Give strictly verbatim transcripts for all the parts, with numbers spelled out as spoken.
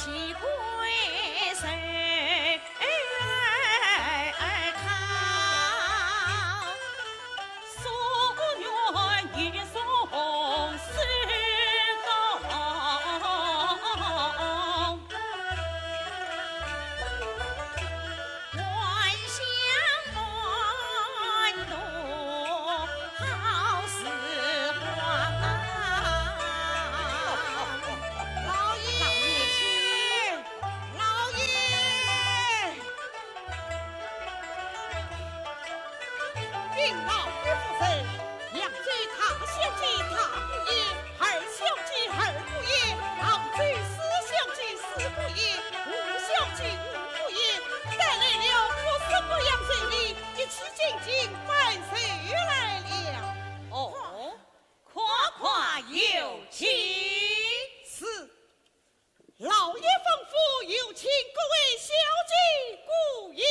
老爷，老爷，请。老爷。禀老爷夫人，扬州大小姐大姑爷，二小姐二姑爷，杭州四小姐四姑爷，五小姐五姑爷，带来了各式各样人马，一起进京拜寿来了。哦，快快有请。是。 老爷吩咐，有请各位小姐姑爷。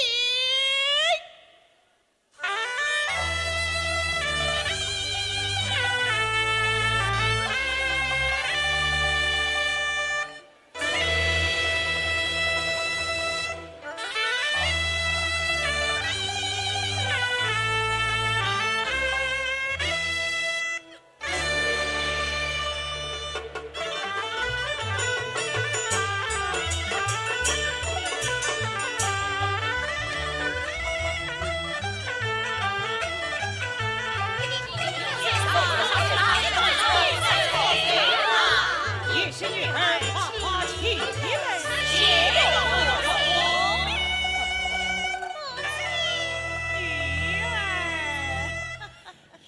贤婿女儿，快快请起来。谢谢。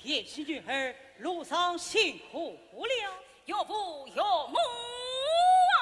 贤婿女儿，路上辛苦了。 岳父岳母啊！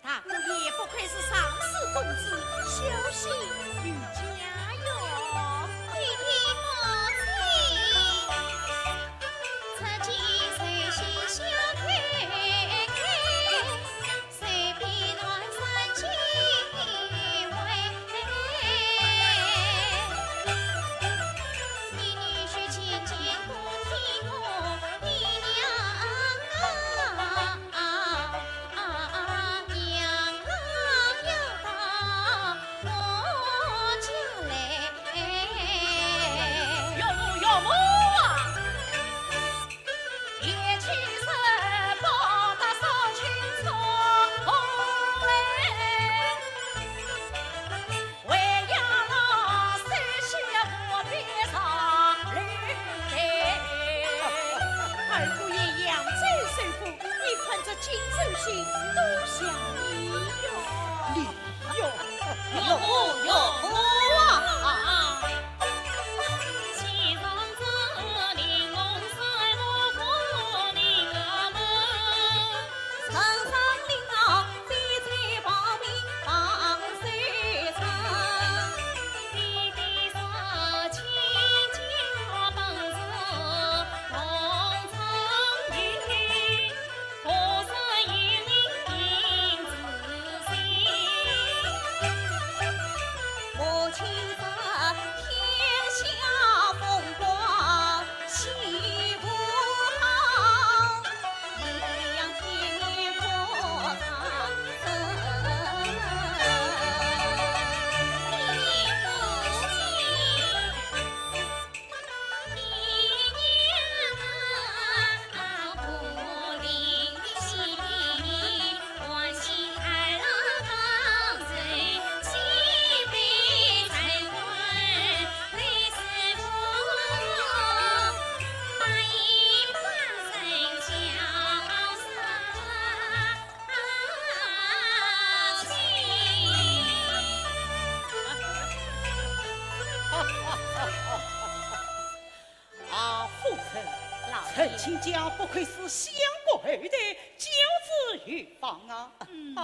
大姑爷不愧是上世公子，孝心有加哟。弟弟母亲，出京随喜笑开开，随便南山几回。你女婿渐渐不听我，你娘啊。 二姑爷扬州首富，你看这金寿星都像你哟。你哟，岳父岳母啊！ 我亲家不愧是相国后代，教子有方啊。嗯，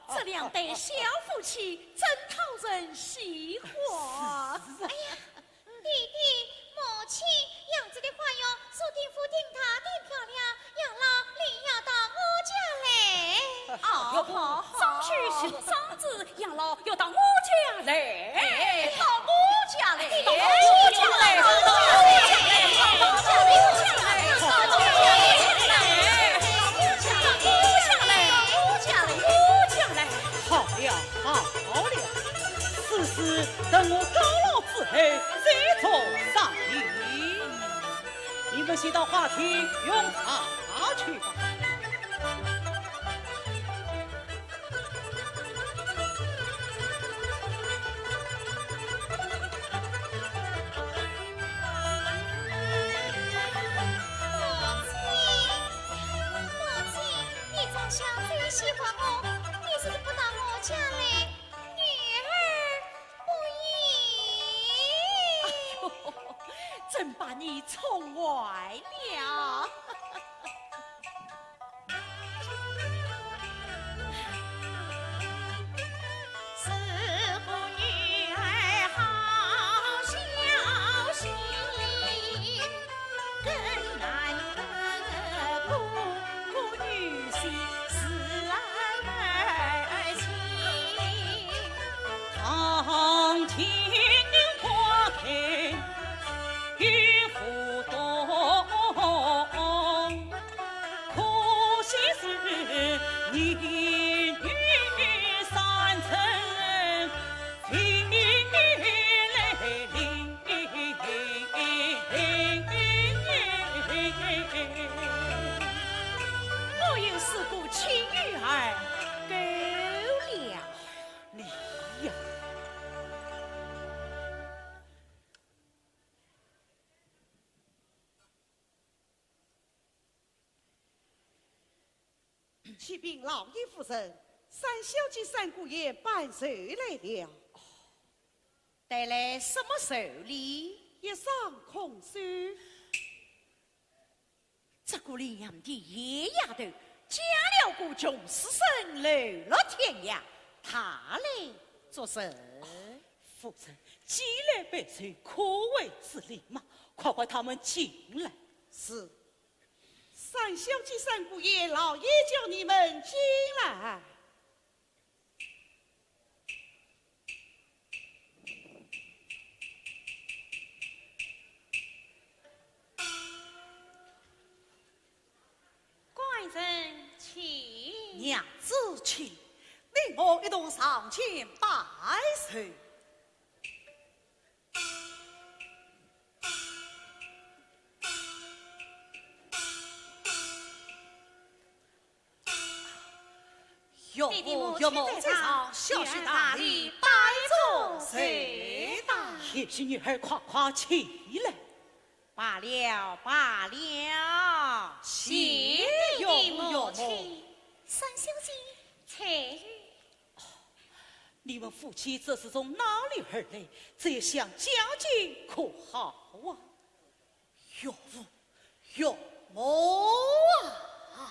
这两对小夫妻真讨人喜欢。是啊。哎呀，弟弟，母亲，养子的花容，注定福定大定漂亮，养老理要到我家来。哦，好，好，好。张旭是长子，养老要到我家来。哎，到我家来，到我家来，到我家来，到我家来，到我家来，到我家来。好了，好了，此事等我告老之后再做商议。你们先到花厅用茶去吧。 母亲，母亲，你从小最喜欢我，你若是不到我家来，女儿不依。哎呦，真把你宠坏了。 我有四个亲女儿，够了。你呀！ 启禀老爷夫人，三小姐三姑爷办寿来了。带来什么寿礼？一双空手。这个林阳的野丫头，嫁了个穷书生，流落天涯，她来作甚？夫人，既来拜寿，可谓是礼嘛，快唤他们进来。是。 三小姐、三姑爷，老爷叫你们进来。官人请。娘子请，你我一同上前拜寿。 岳父岳母在上，小婿大礼拜坐，寿到。贤婿女儿快快起来。罢了，罢了。谢岳父岳母。三小姐，翠玉。 你们夫妻这是从哪里而来？这厢家境可好啊？岳父，岳母啊！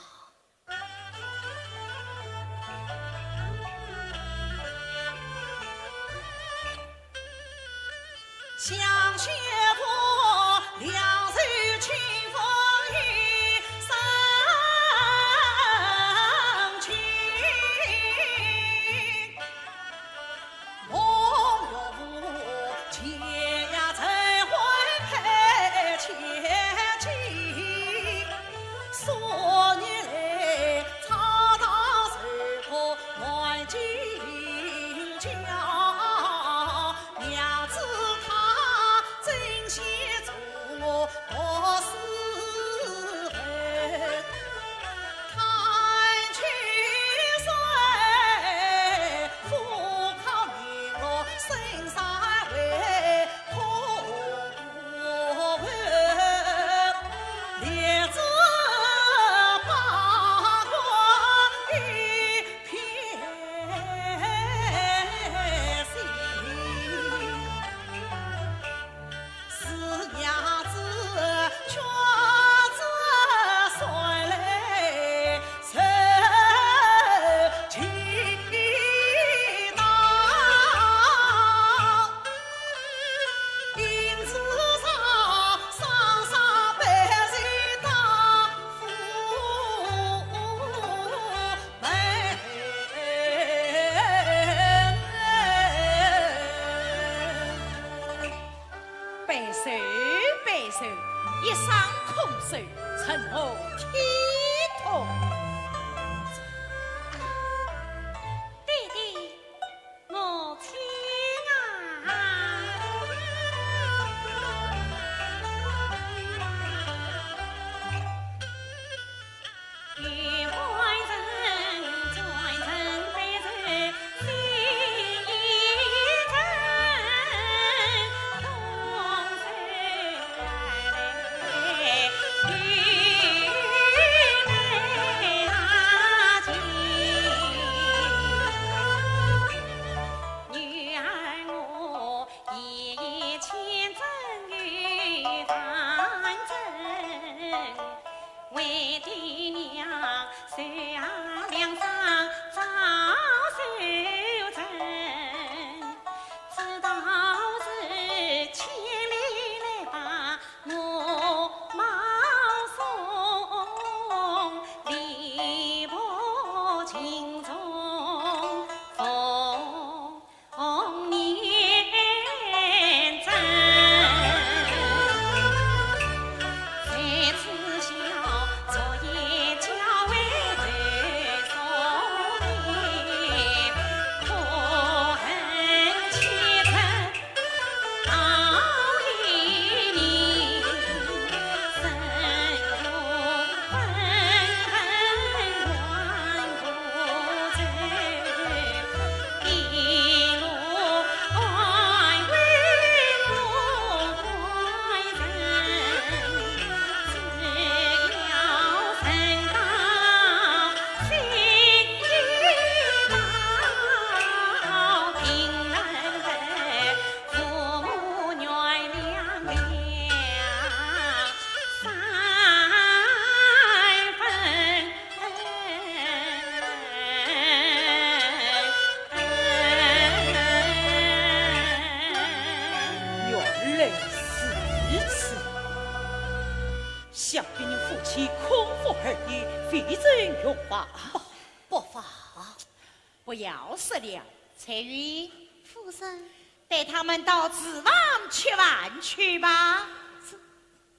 不要说了，翠云。夫人。带他们到厨房吃饭去吧。这，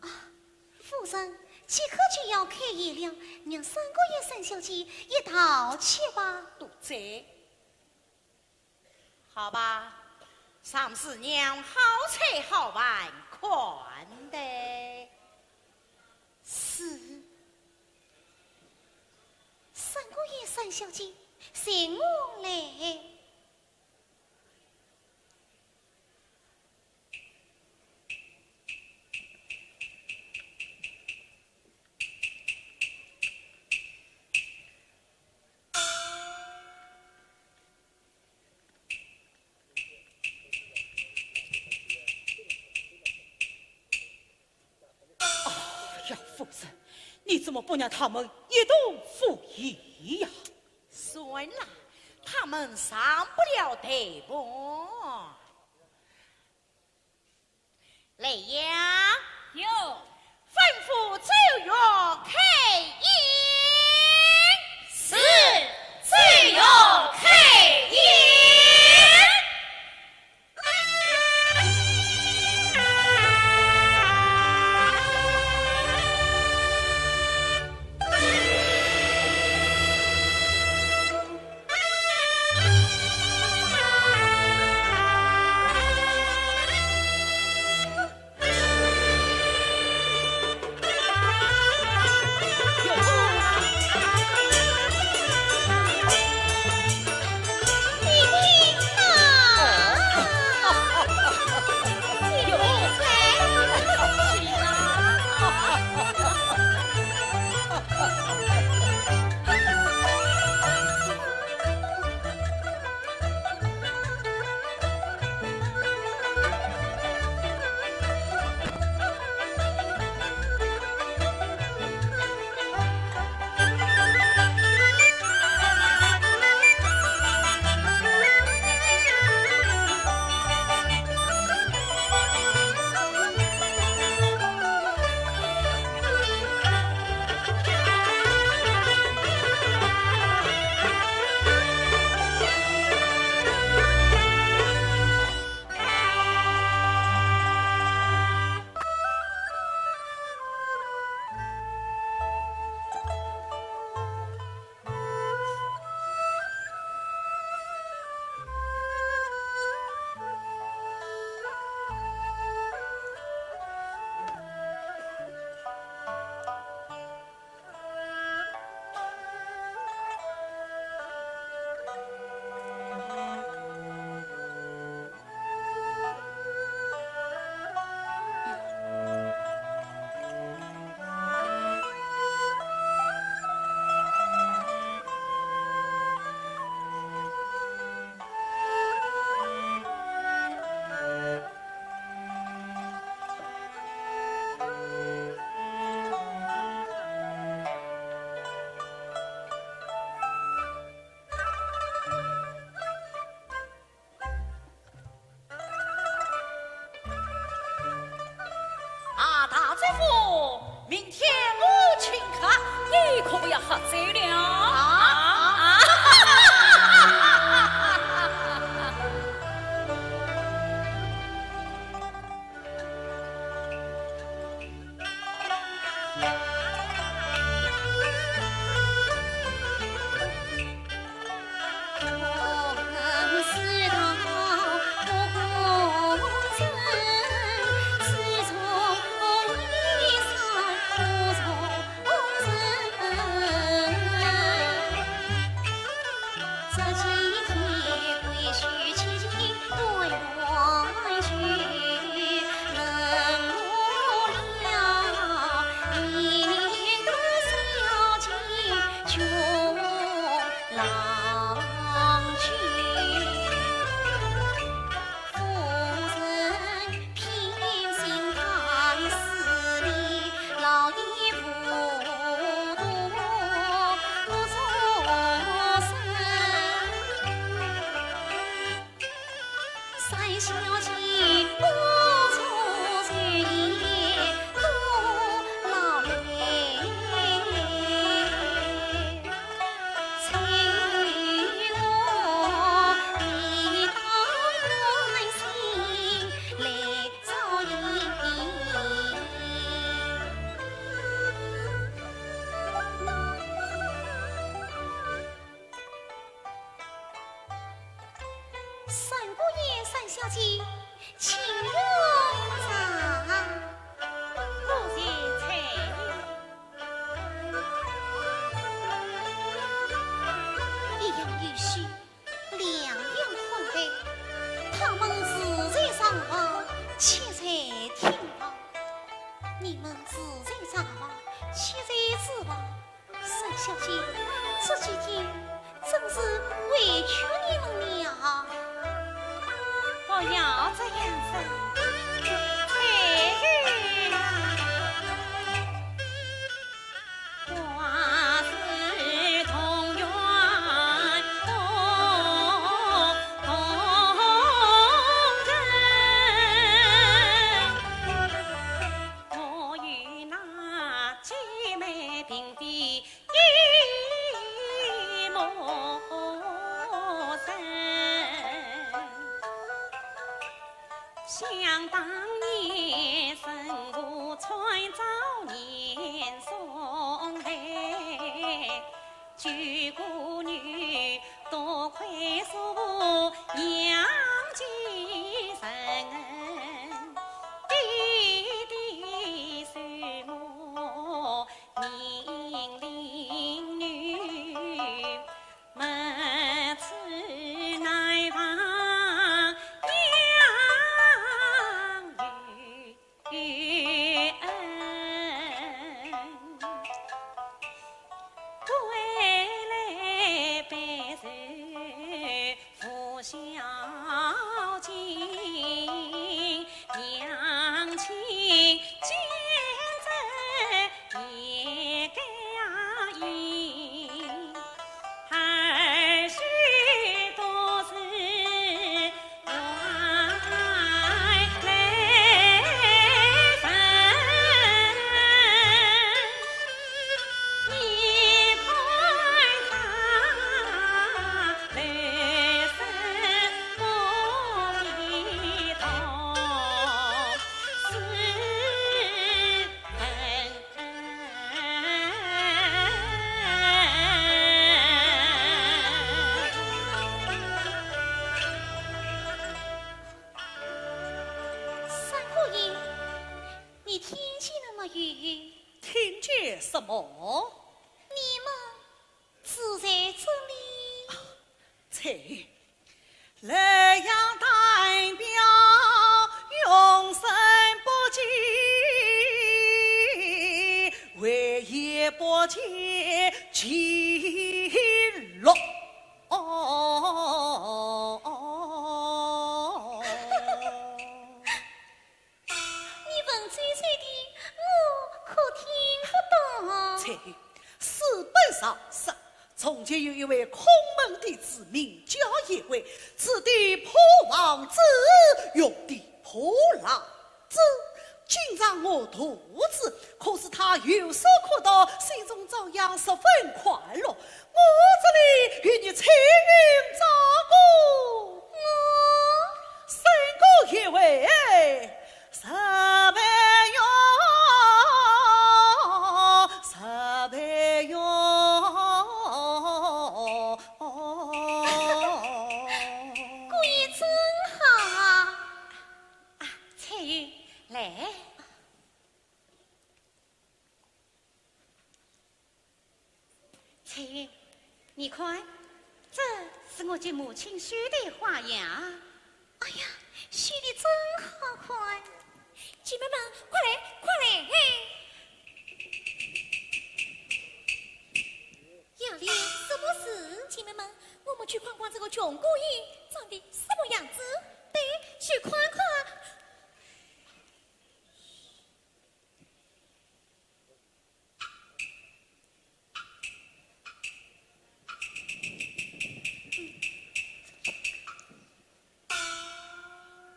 啊，夫人，即刻就要开宴了，让三姑爷、三小姐一道去吧。多嘴。好吧，让四娘好菜好饭款待。是。 三姑爷、三小姐，随我来。哎呀，夫人，你怎么不让他们一同赴宴呀？算了，他们上不了台吧。来呀。有。吩咐周瑜开宴。是，周瑜开宴。 啊，大丈夫，明天我请客，你可不要喝醉了。啊，啊，三姑爷、三小姐，请用茶。多谢翠云。一样有序，两样款待，他们自在上房，妾在厅房。你们自在上房，妾在厨房。 三小姐，这几天真是委屈你们了。不要这样说，翠云啊，我是同源同同根，我与那姐妹并非 一母生。想当年，生父穿朝年送来，救过女，多亏叔父养育成恩，爹爹收母 命令女，没出男房，养育恩，归来拜寿 父孝敬，娘亲见证也该应，儿婿多是外来人。 你看他来生不必同，是很三姑爷，你听见了没有？听见什么？ 你们住在这里。在，莱阳代表永生不见，为也不见其乐。 你文绉绉的，我可听不懂。翠云，书本上说，从前有一位孔门弟子，名叫颜回，此地破房子，用地破烂子。经常饿肚子，可是他有书可读，心中照样十分快乐。 我这里与你翠云照顾。我？三姑爷为十倍哟，十倍哟。姑爷真好啊。啊，翠云，来。 翠云，你看，这是我给母亲绣的花呀。哎呀，绣的真好看！姐妹们，快来，快来！嘿。杨丽，什么事？姐妹们，我们去看看这个穷姑爷长得什么样子。对，去看看。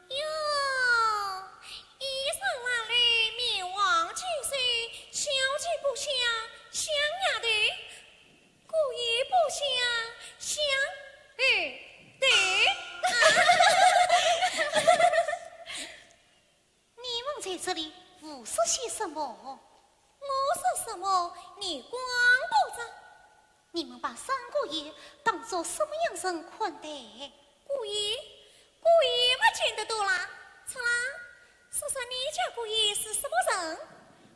哟，衣裳褴褛，面黄肌瘦，小姐不像，像丫头。姑爷不像，像二头。你们在这里胡说些什么？我说什么，你管不着。你们把三姑爷当作什么样人款待？姑爷，得多啦，出啦。说说你家姑爷是什么人？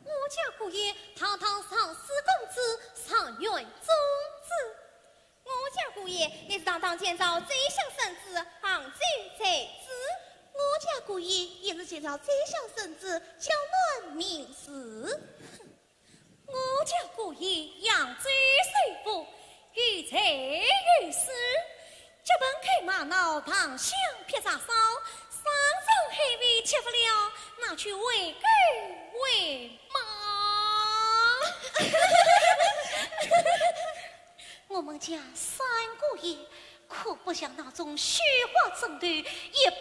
我家姑爷堂堂上世公子，状元宗子。我家姑爷也是堂堂前朝宰相圣子，杭州才子。我家姑爷也是前朝宰相圣子，江南名士。 我家姑爷扬州首富，有财有势，脚本开玛瑙，糖香劈柴烧，山珍海味吃不了，拿去喂狗喂马。我们家三姑爷可不像那种绣花枕头一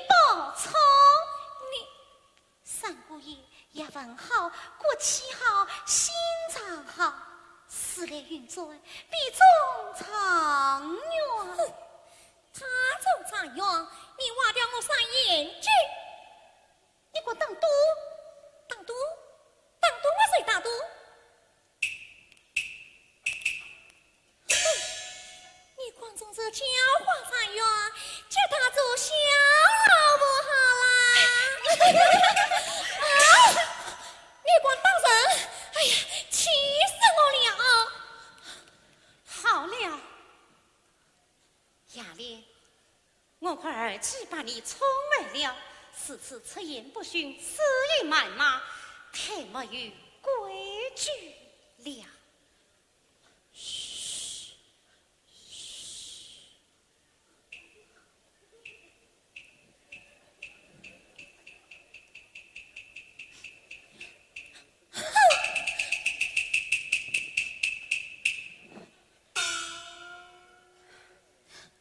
包草。你 三姑爷学问好，骨气好，心肠好，时来运转，比中状元。哼，他中状元，你挖掉我双眼睛！你给我打赌！打赌？打赌我谁打赌？ 哼，你光冲这叫花状元，就当做小老婆好啦。啊，你光打人，哎呀，气死我了！好了，雅莲，我看儿子把你宠坏了，如此出言不逊，私语谩骂，太没有规矩了。 嘘，嘘。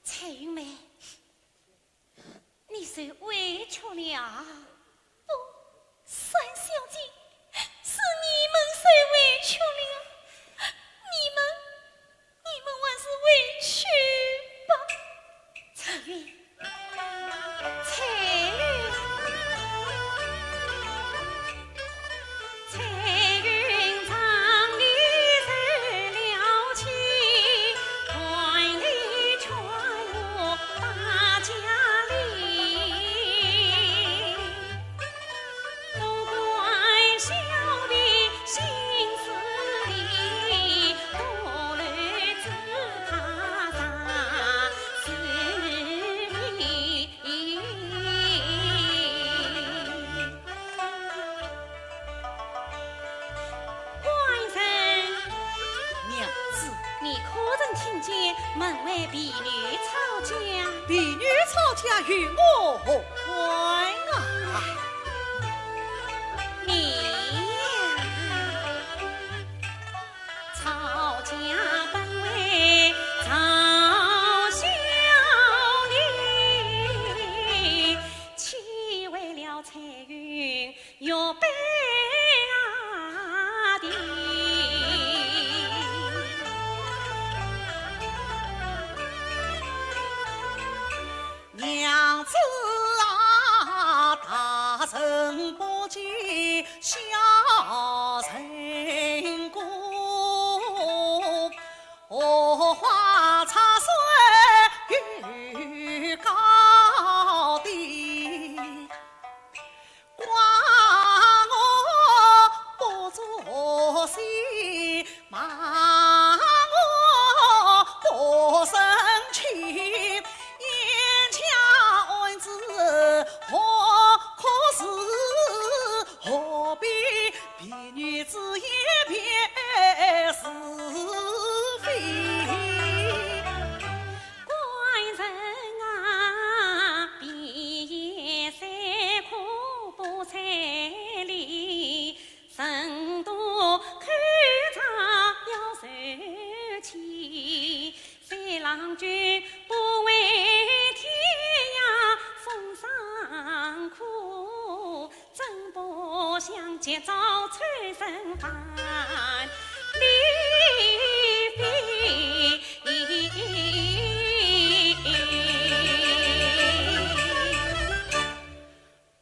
彩云妹， 你受委屈了。不，三小姐，是你们受委屈了。你们，你们还是回去吧。彩云，彩云。 彩云唱里受了气，还来劝我把家里。都怪小婢心思利，多留住他上是非。 官人。娘子。你可曾听见门外婢女吵架？婢女吵架与我何关啊？你呀，吵架本为赵小姐，岂为了彩云 玉杯啊的。娘子啊，大人不计小人过，荷花插柳又高低。 怪我不作声，骂我不生气，冤家案子何可治，何必婢女子言辨是非？官人啊，闭眼三刻不睬理， 人多口杂要受气，三郎君不畏天涯风霜苦，怎不想及早抽身还礼非？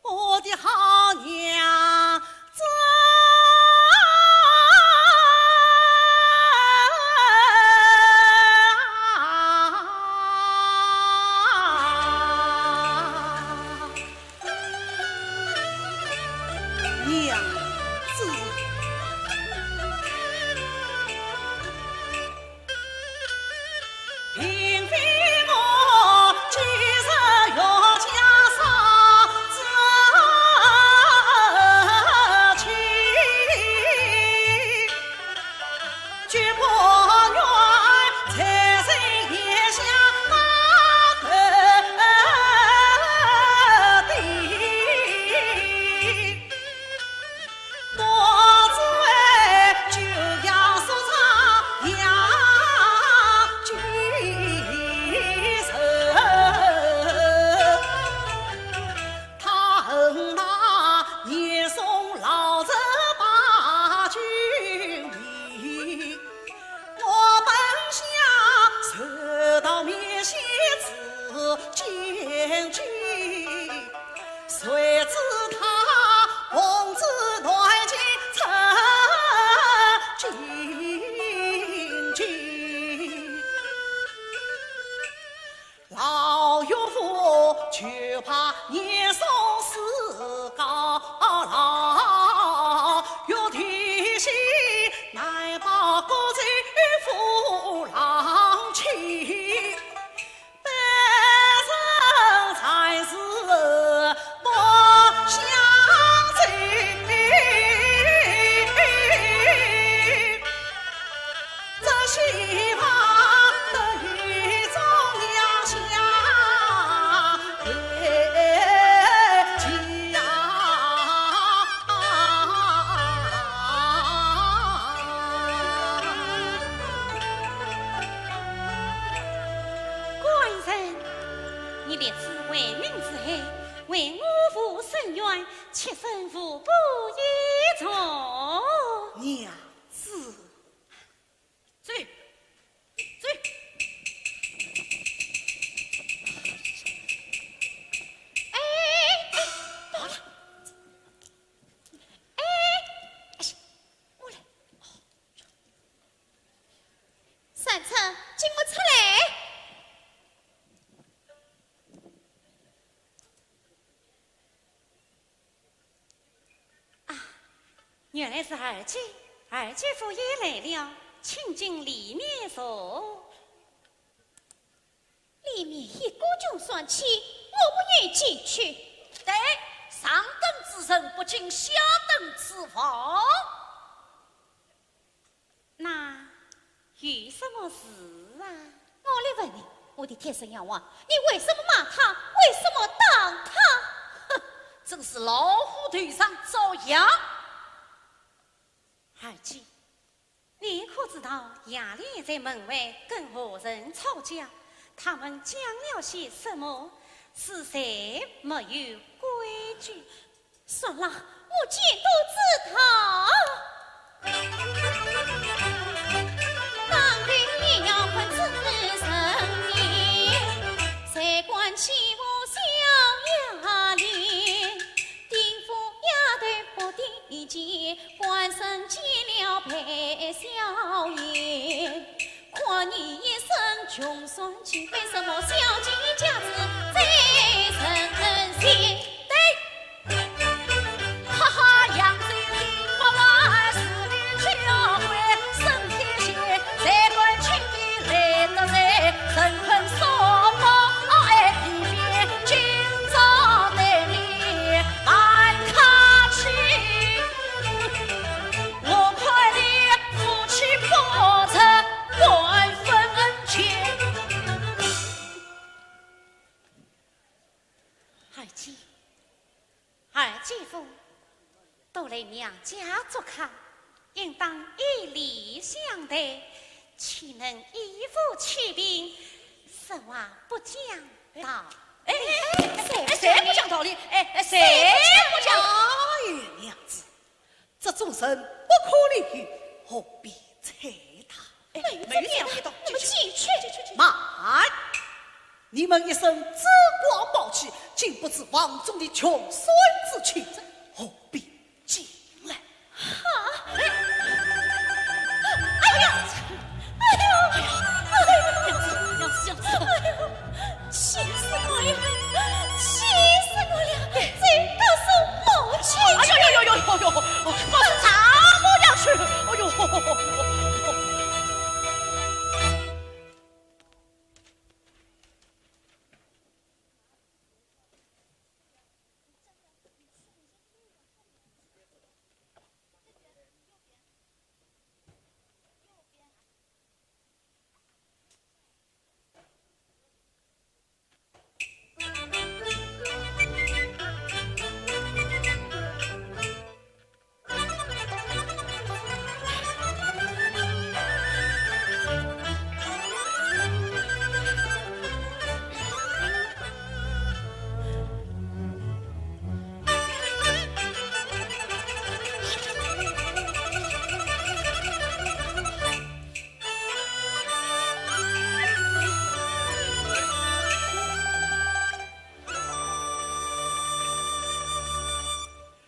我的好娘子。老岳父就怕严嵩自高，老岳提醒难保各自父郎情，本人才是不相信。 只希望得与忠良相配齐呀。官人，你立志为民除害，为我父伸冤，妾身无不依从。娘子。 走，走。哎，哎，到了。哎，哎，我来。三春，跟我出来。 啊，原来是二姐，二姐夫也来了，请进里面坐。里面一股穷酸气，我不愿进去。对，上等之人不进下等之房。 那有什么事啊？我来问你，我的贴身丫鬟，你为什么骂她？为什么打她？哼，真是老虎头上遭殃。二姐，你可知道雅莲在门外跟何人吵架？他们讲了些什么？是谁没有规矩？ 算了，我全都知道。当日夜要困之人眠，谁管欺负小雅莲？丁府丫头不提及，官人见了白笑颜。 夸你一声穷酸气，为什么小姐家子最称心？对，哈哈，扬州的八万是你教会，沈天仙，谁敢轻易来得罪？沈坤说不，哎，里边今朝对你难看清。 我看你夫妻不成半分情。二姐，二姐夫都来娘家做客，应当以礼相待，岂能以富欺贫，实话不讲道理。哎，哎，哎，谁，谁不讲道理？哎，哎，谁不讲？哎，娘子， 这种人不可理喻，何必睬他？哎，没有这样的道理。那么进去。慢！你们一身珠光宝气，竟不知房中的穷酸之气，何必进来？啊！哎，哎呀！ 哎呦，哎呦，哎呦，娘子，娘子，娘子。哎呦，气死我了，气死我了！这个是母亲。哎呦呦呦呦呦呦，我是丈母娘去。哎呦。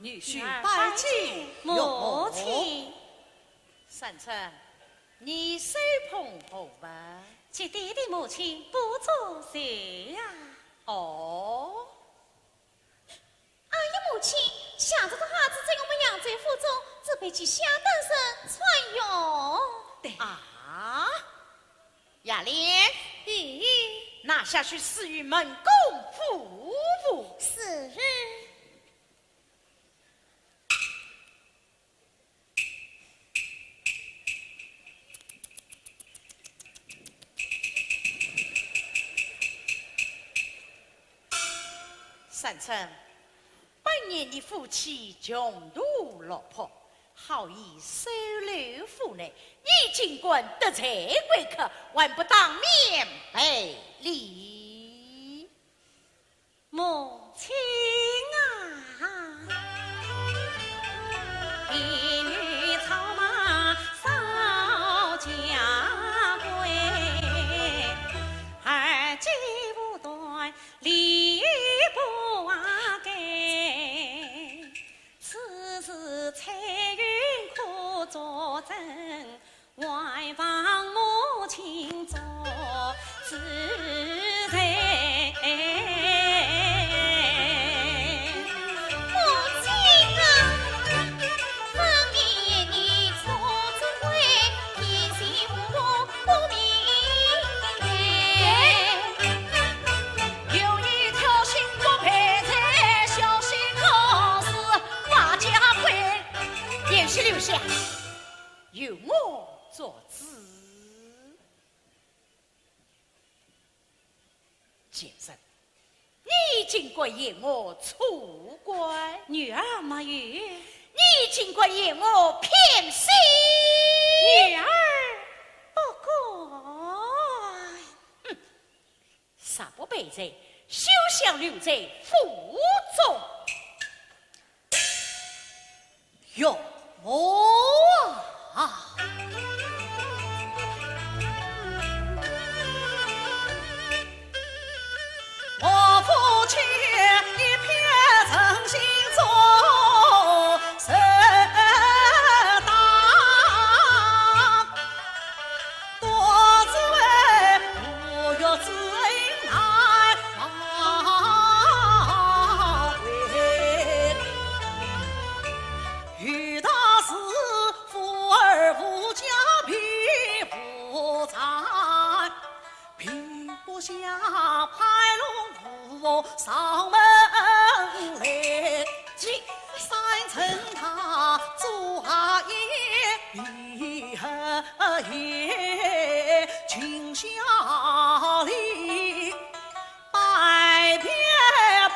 女婿拜见母亲。三春，你手捧何物？接爹爹母亲不作寿呀。哦。哎呀，母亲，想着这孩子在我们扬州府中，只配给下等人穿用。对。啊？雅莲，咦？拿下去赐与门公父母。是。 三春，本年你夫妻穷途落魄，好意收留府内，你竟敢得罪贵客，还不当面赔礼？ 母亲啊，一女操马少家规，二姐无端理不改，此事彩云可作证， 还望母亲做主人。母亲啊，分明你错之归，偏心不不明白。有意挑衅不配罪，小心可是发家亏。贤婿留下。 由我做主。贱人，你竟敢嫌我粗犷？女儿没有。你竟敢嫌我偏心？女儿不敢。哼， 若不配罪，休想留在府中。岳母啊！我夫妻一片诚心做事当。 多子为不育之恩难忘怀，有道是富而无家贫无财，贫不下，贫农无上门来。三层塔做下一 一夜尽孝礼，拜别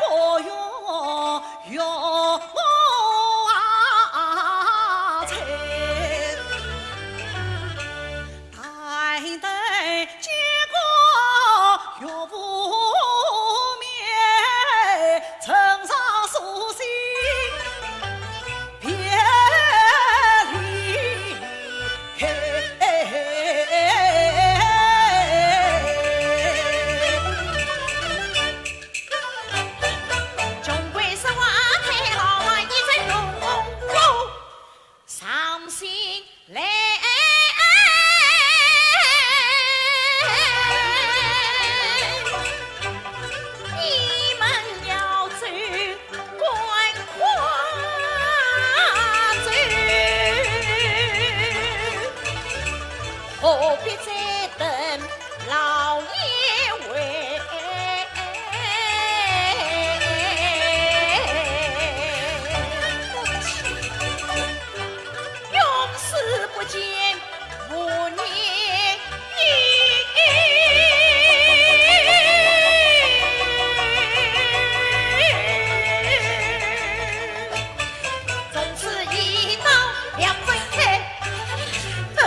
不用岳母啊亲。但等见过岳父面， 诚心书信别离开。穷鬼说话太老啊，一阵痛苦。 伤心泪，你们要走，赶快走，何必再等老年回？ 永世不见母女。从此一刀两分开。哼！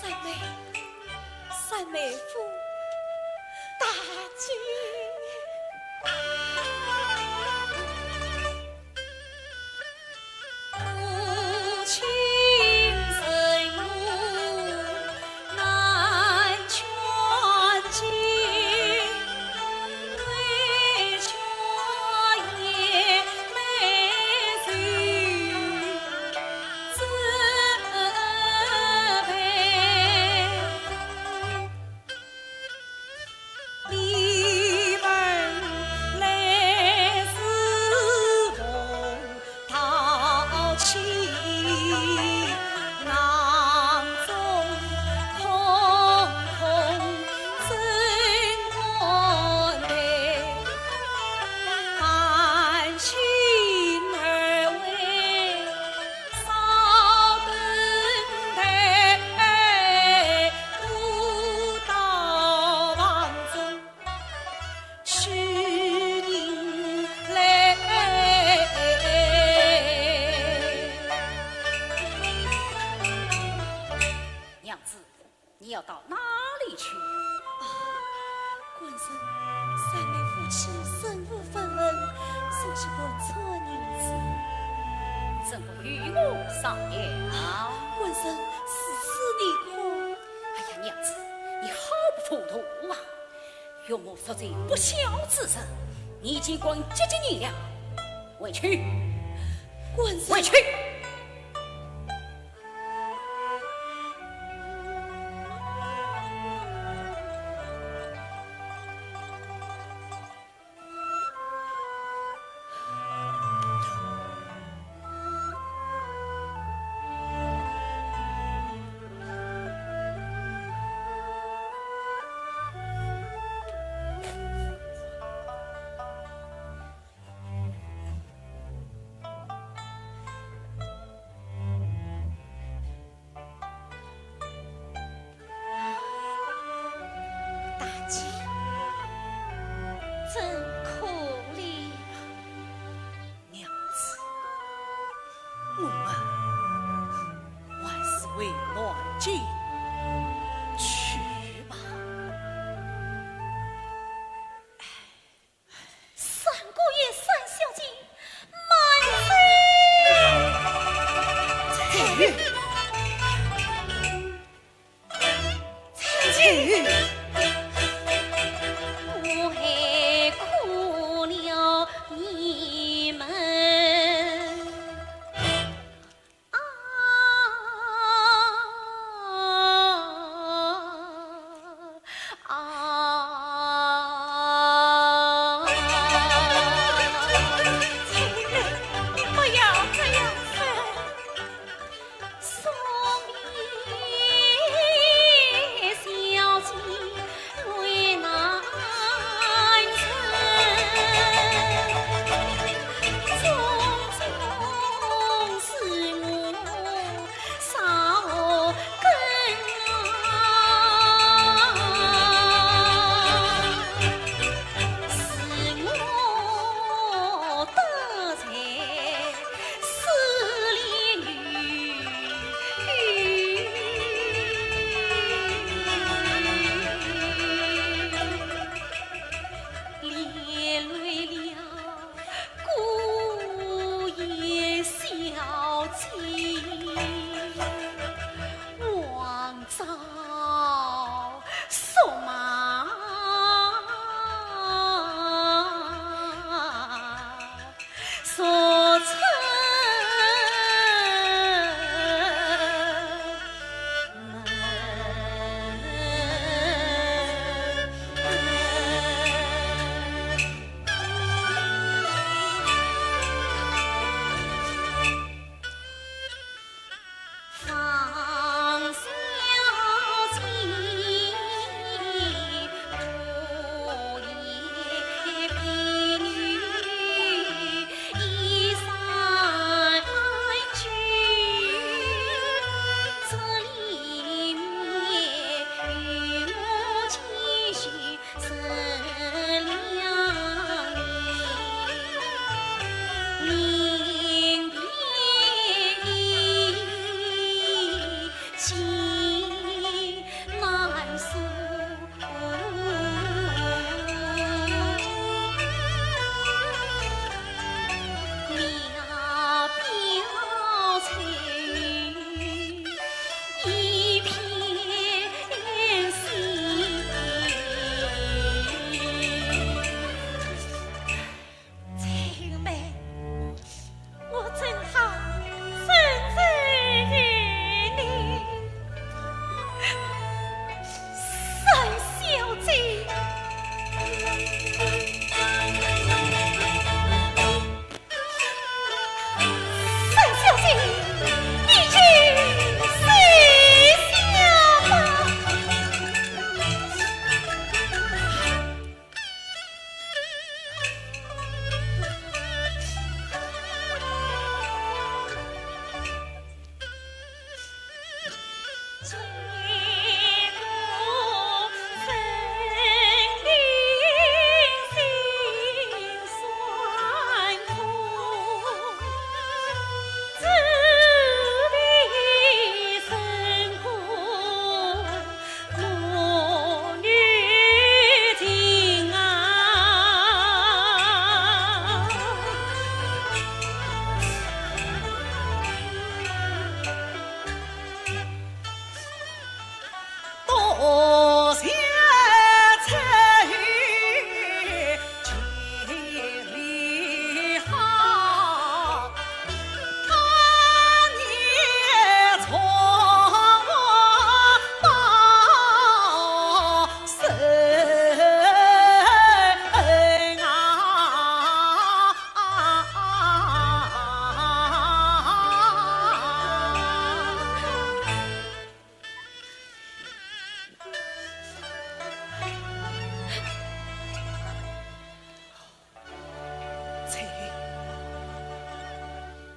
三妹，三妹夫，大姐。怎不与我商量？官人，是，是你可……哎呀，娘子，你好不糊涂啊！岳母实在不孝之人，你竟敢接近娘娘，回去！官人，回去！大姐，真可怜。娘子，我们还是回南京去吧。三姑爷、三小姐，慢走！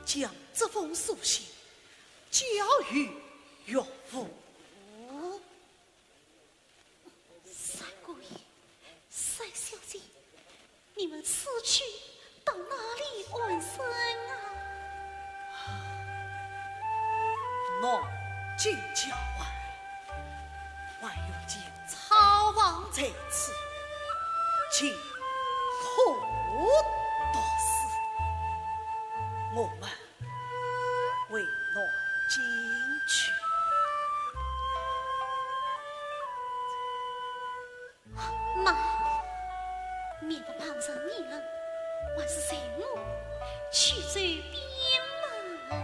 将这封书信交与岳父。三姑爷，三小姐，你们此去到哪里安身啊？南京郊外，还有一间草房在此，尽可独死。我们回南京去。慢，免得碰上你们，还是随我去走边门。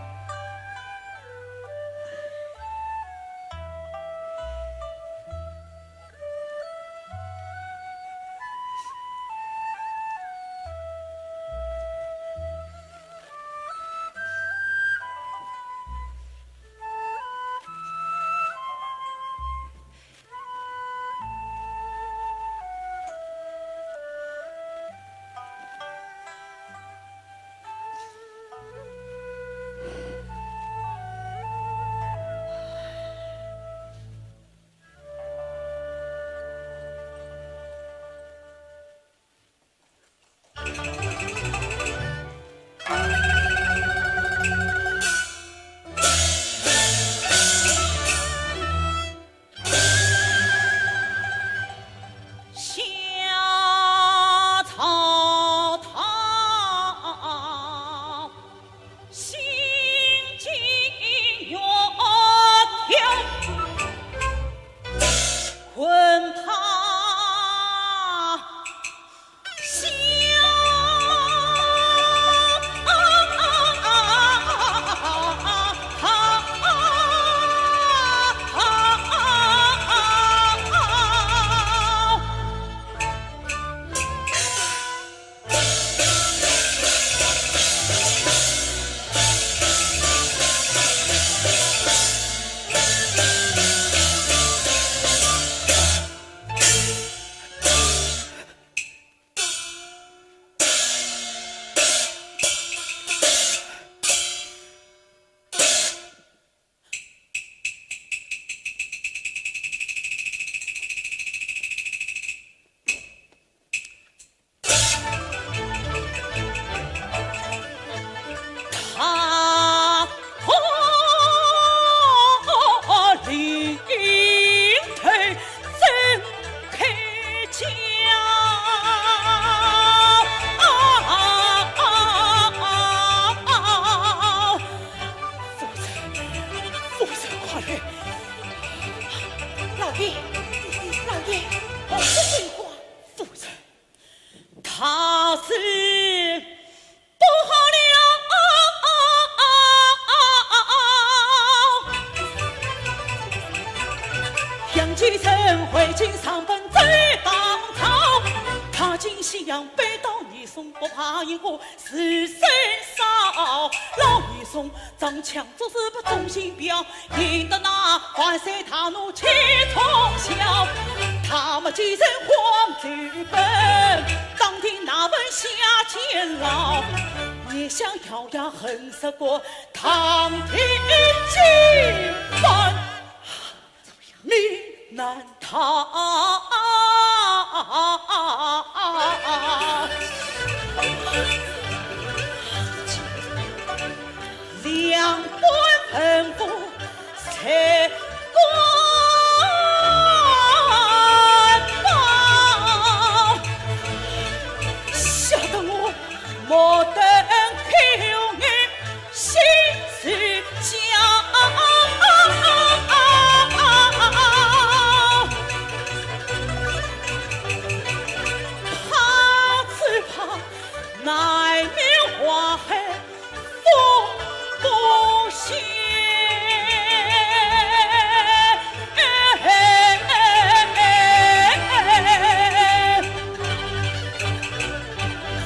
夫人，夫人，快来！老爷，老爷，我是罪官。夫人，他是不好了。杨继盛回京上奔走当朝，踏进西厢，拜倒严嵩，不怕烟火 是身少。老严嵩仗枪作势把众人表，引得那万岁大怒气冲霄。他们几人慌急奔，当庭拿问下监牢。你想咬牙恨杀过，唐廷金犯。 命难逃。两官文武谁敢报？吓得我目瞪口呆。 心似焦。怕只怕难免祸害风不息。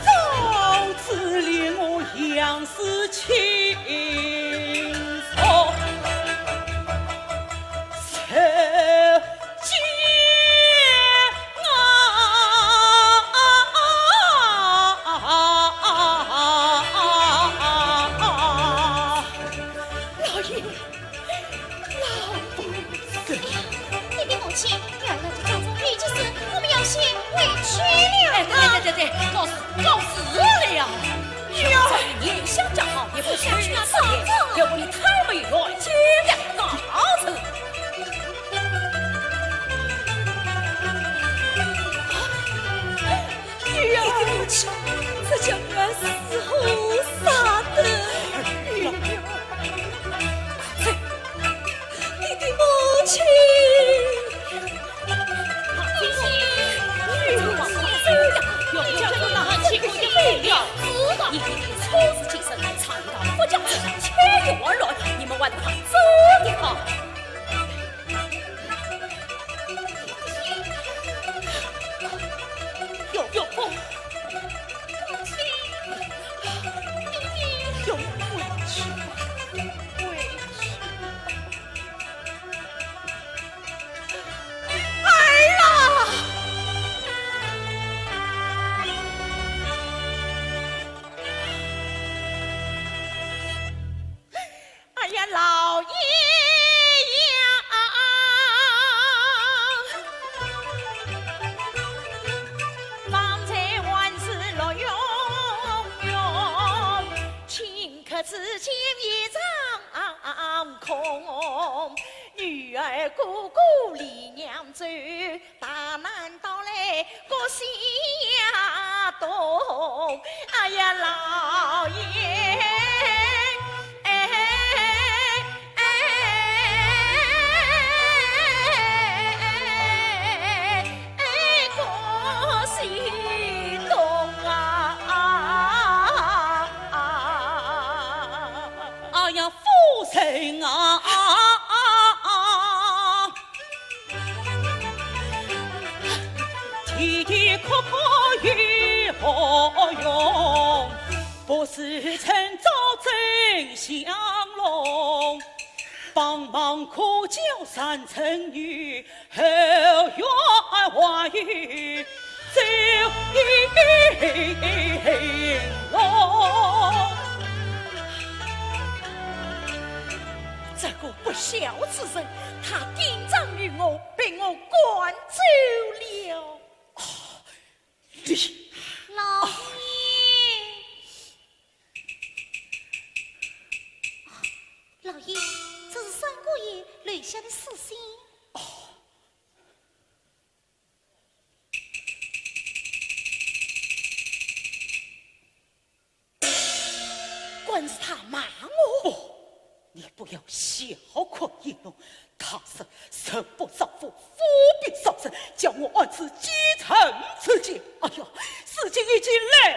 早知连我杨氏亲属，谁见啊？不知今夜长空，女儿哥哥离娘走，大难到来各相同。哎呀，老爷，哎，哎，哎，各相同啊！ 哎呀，夫人啊，天地阔阔有何用？不如趁早真相弄，帮忙苦救山村女， 后院还有周应龙。这个不孝之人，他顶撞于我，被我赶走了。你……老爷，老爷，这是三姑爷留下的书信。 官司他骂我？不，你不要小看应龙，他是仇不丈夫，腹背受人，叫我暗自奸臣之计。哎呀，事情已经来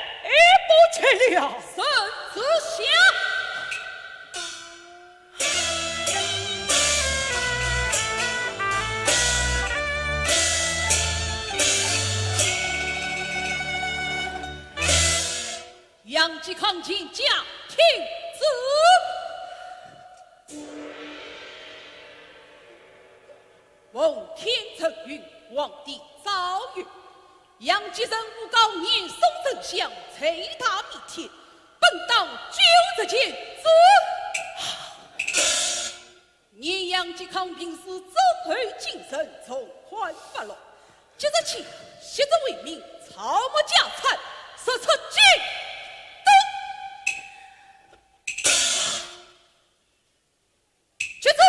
不及了。圣旨下。 杨继康前驾，听旨。奉天承运，皇帝诏曰：杨继盛诬告严嵩丞相，罪大弥天，本当九日监之。 念杨继康平时忠厚谨慎，从宽发落，即日起，悉数为民，抄没家产，速出京。遵旨。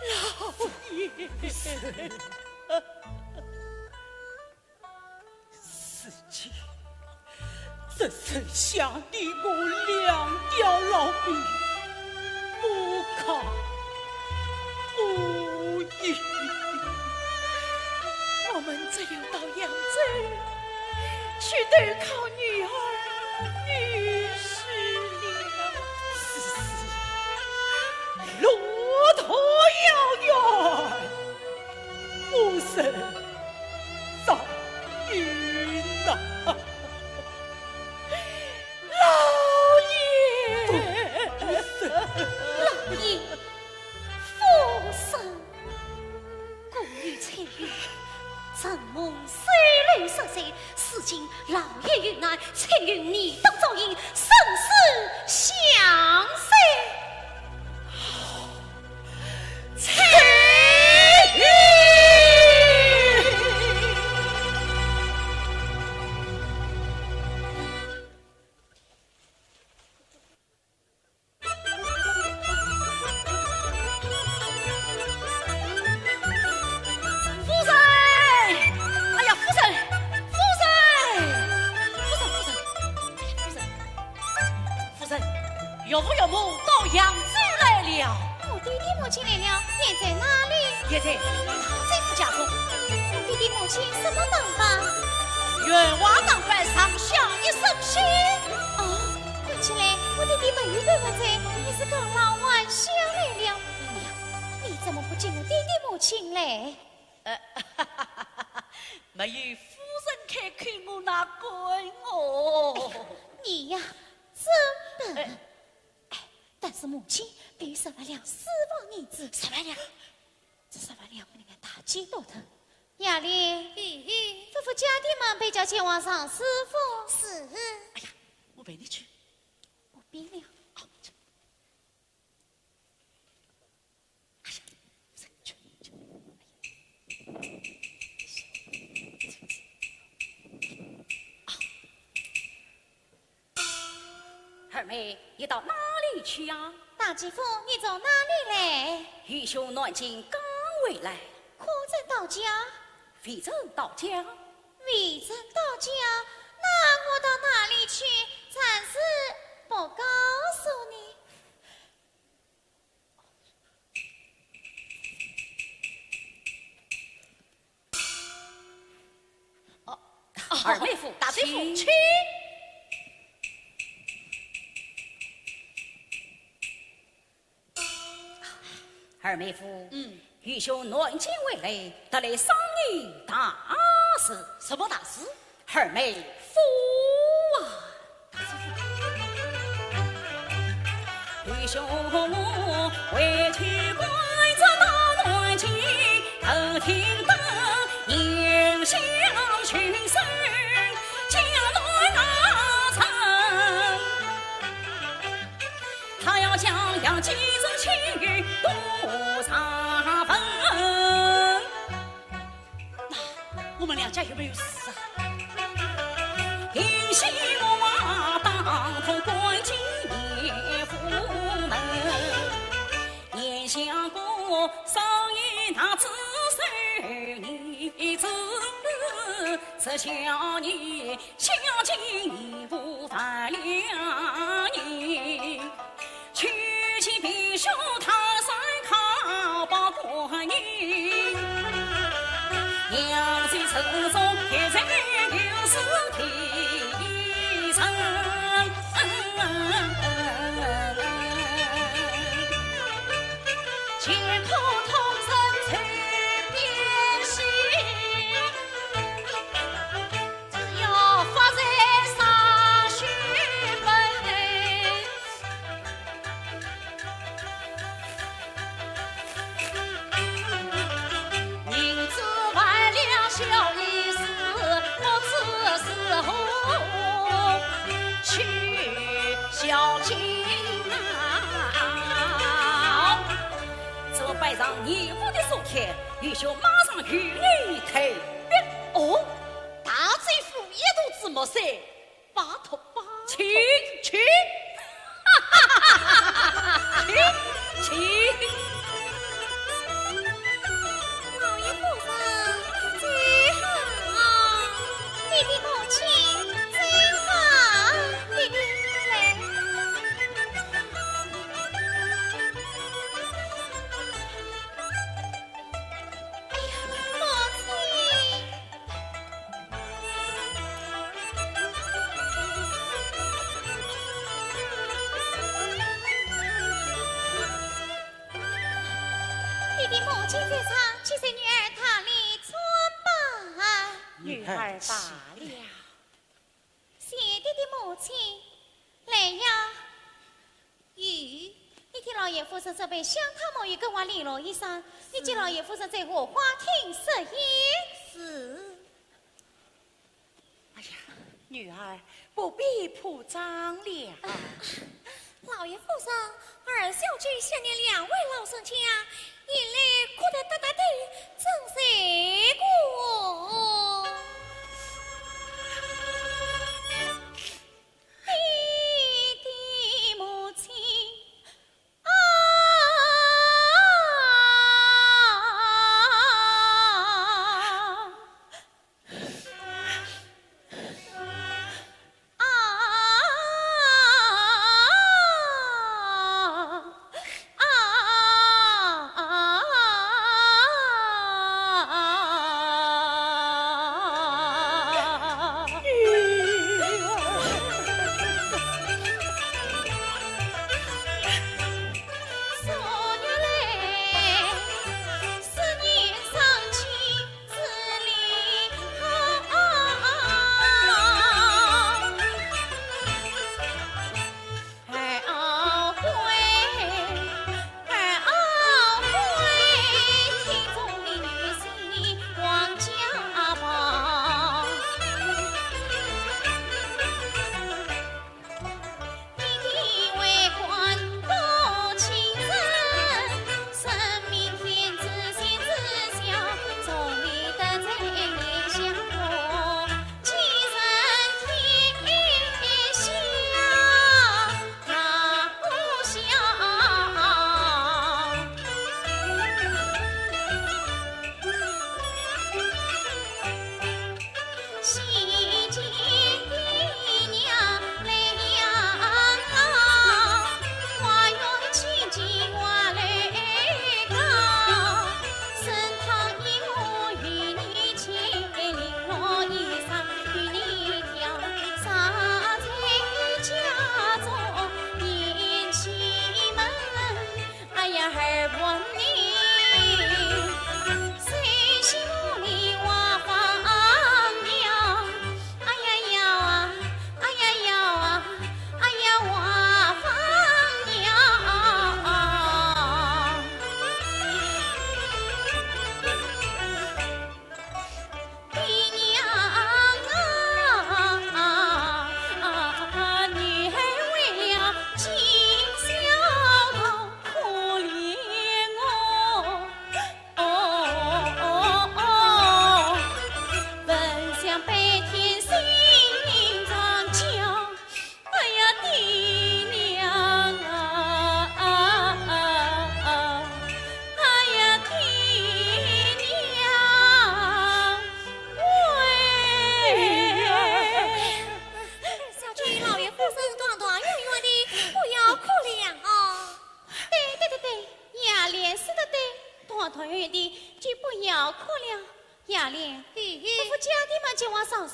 老爷。如今只剩下你我两条老命，无靠无依。我们只有到扬州去投靠女儿女婿了。是，是，路途遥远， 我身早云呐。老爷！不，不是。老爷，夫人。故有翠云，承蒙收留若水，如今老爷遇难，翠云你当照应，生死相随。 夫人！哎呀，夫人！夫人！夫人，夫人！夫人！ 夫人，岳父岳母到扬州来了。我爹爹母亲来了，现在哪里？现在大周府家中。我爹爹母亲什么打扮？员外打你对我这，你是讲老还小来了？哎呀，你怎么不见我爹爹母亲嘞？呃，没有夫人开口，我哪敢哦？你呀，真笨。哎，但是母亲给十万两私房银子。十万两？这十万两不能给大姐多的。雅丽，夫妇家的门被叫前往上师傅。是。哎呀，我陪你去。不必了。哦，这 二妹，你到哪里去呀？大姐夫，你从哪里来？愚兄南京刚回来。可曾到家？未曾到家。未曾到家，那我到哪里去？暂时不告诉你。 哦，二妹夫，大姐夫，请。请。二妹夫，嗯。愚兄南京回来，特来商议大事。什么大事？ 二妹夫啊！愚兄我回去赶着到南京，可听得严相巡守江南大臣，他要将杨继之亲友都查问。 那我们两家有没有事啊？因为我当头赶进严府门，严相公商议大事，你知，这叫你 小姐你不烦了你，去见卑职，他山靠报国人，扬州城中一人有事的人。乾坤通神随便行。 只要发财上血本，银子万两小意思，不知是何去小径啊。这么拜上严府的寿帖，愚兄马上与你退兵。哦， 大姐夫一肚子墨水，拜托拜托。请，请，请，请。老爷夫人，这好啊，你的母亲真好，你的来。 哎呀，母亲！你的母亲在上，且随女儿大礼参拜。女儿罢了。 谢爹爹母亲，来呀。咦，你替老爷夫人准备香汤沐浴，更换里罗衣裳，你给老爷夫人在荷花厅设宴。是。哎呀，女儿，不必铺张了。 老爷夫人，二小姐想念两位老人家，眼泪哭得答答滴，怎奈何？爹爹母亲啊！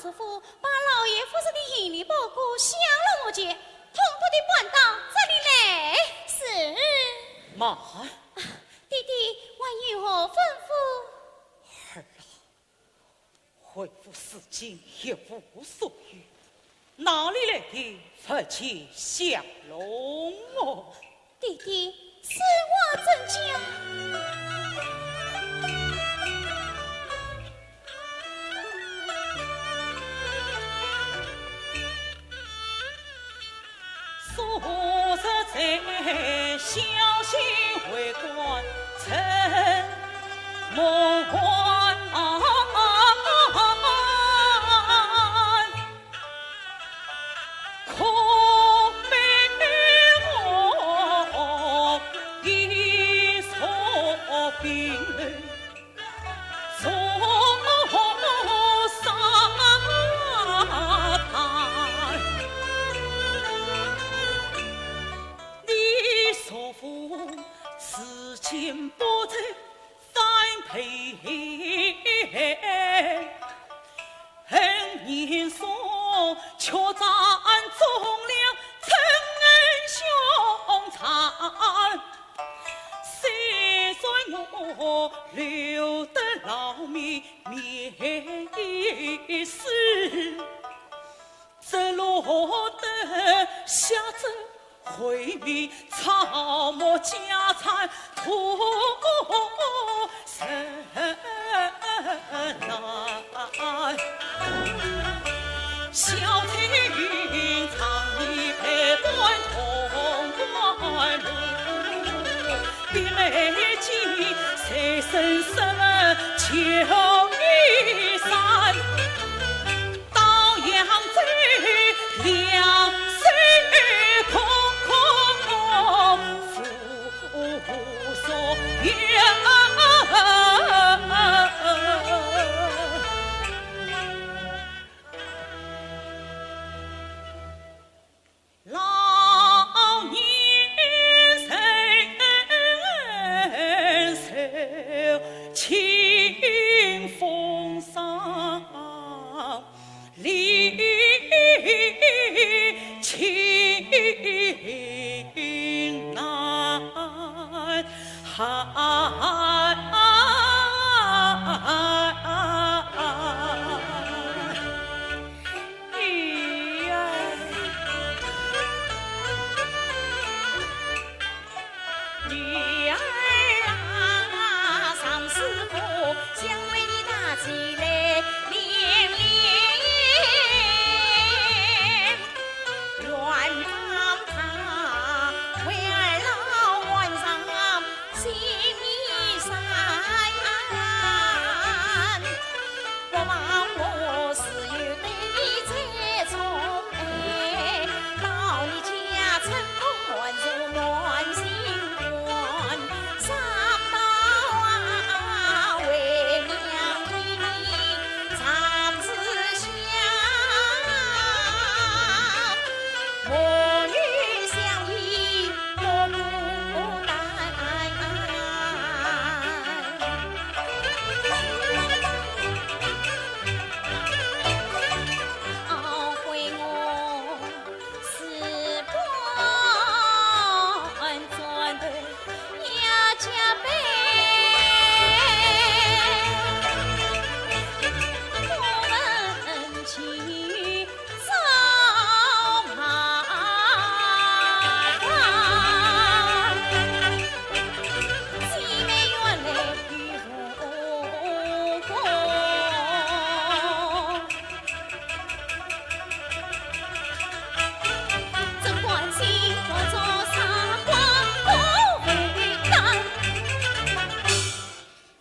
伯父把老爷夫人的行李包裹箱落我前，统统地搬到这里来。是。慢。啊，爹爹，还有何吩咐？儿啊，为父如今一无所有，哪里来的佛前香笼哦？ 爹爹，此话怎讲？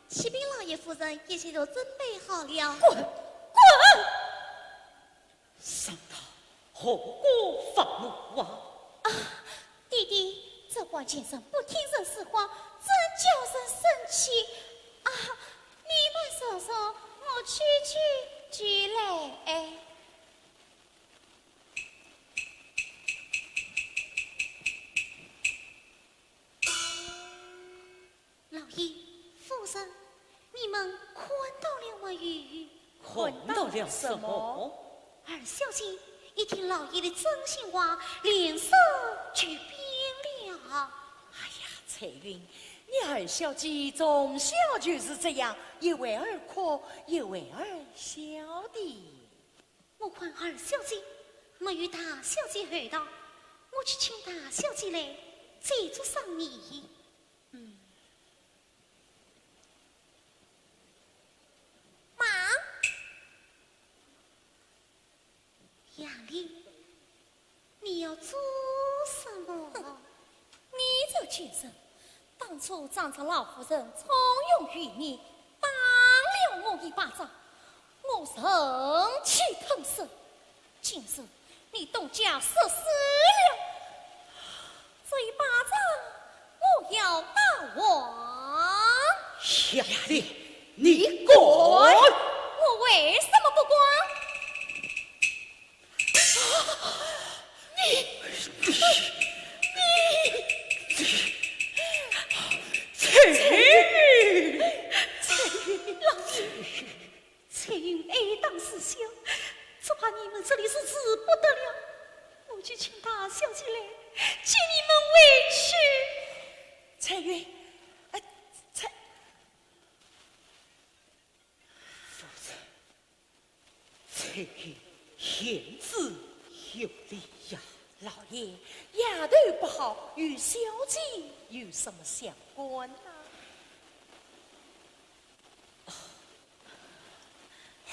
启禀老爷夫人，一切都准备好了。滚！滚！上他何故发怒啊？啊，爹爹，这官先生不听人使唤，真叫人生气。啊，你们坐坐，我去去就来。 老爷、夫人，你们看到了没有？看碰到了什么？碰到了什么？二小姐一听老爷的真心话，脸色就变了。哎呀，翠云，你二小姐从小就是这样，一会儿哭，一会儿笑的。我看二小姐没有大小姐厚道，我去请大小姐来，再做商议。嗯。 忙。杨丽，你要做什么？哼，你这贱人，当初仗着老夫人重用于你，打了我一巴掌，我忍气吞声。 今日你东家失势了，这一巴掌我要打还。杨丽，你敢！我为什么不敢？你，你，你，翠云，翠云，老爷。 翠云爱打自小，只怕你们这里是住不得了。我去请大小姐来，解你们委屈。翠云，呃，翠……夫人，翠云言之有理呀。老爷，丫头不好，与小姐有什么相关呢？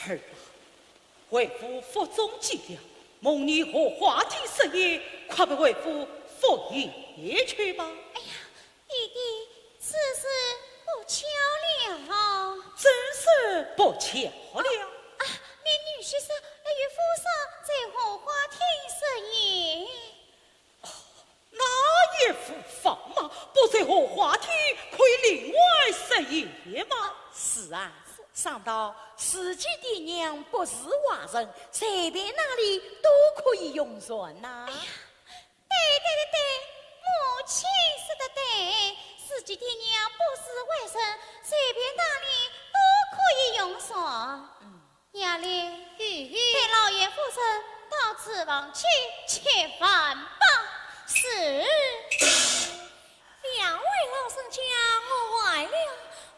儿啊，为父腹中饥了，蒙你荷花厅设宴，快陪为父赴宴去吧。哎呀，爹爹，此事不巧了。怎是不巧了？啊，你女婿说，哎，与夫人在荷花厅设宴。 那一幅方嘛，不在荷花厅，可以另外设宴嘛。是啊，想到自己爹娘不是外人，随便哪里都可以用膳呐。哎呀，对对对对，母亲说得对，自己爹娘不是外人，随便哪里都可以用膳。嗯。 杨丽，嘿嘿。陪老爷夫人到厨房去吃饭吧。是。两位老人家，我来了，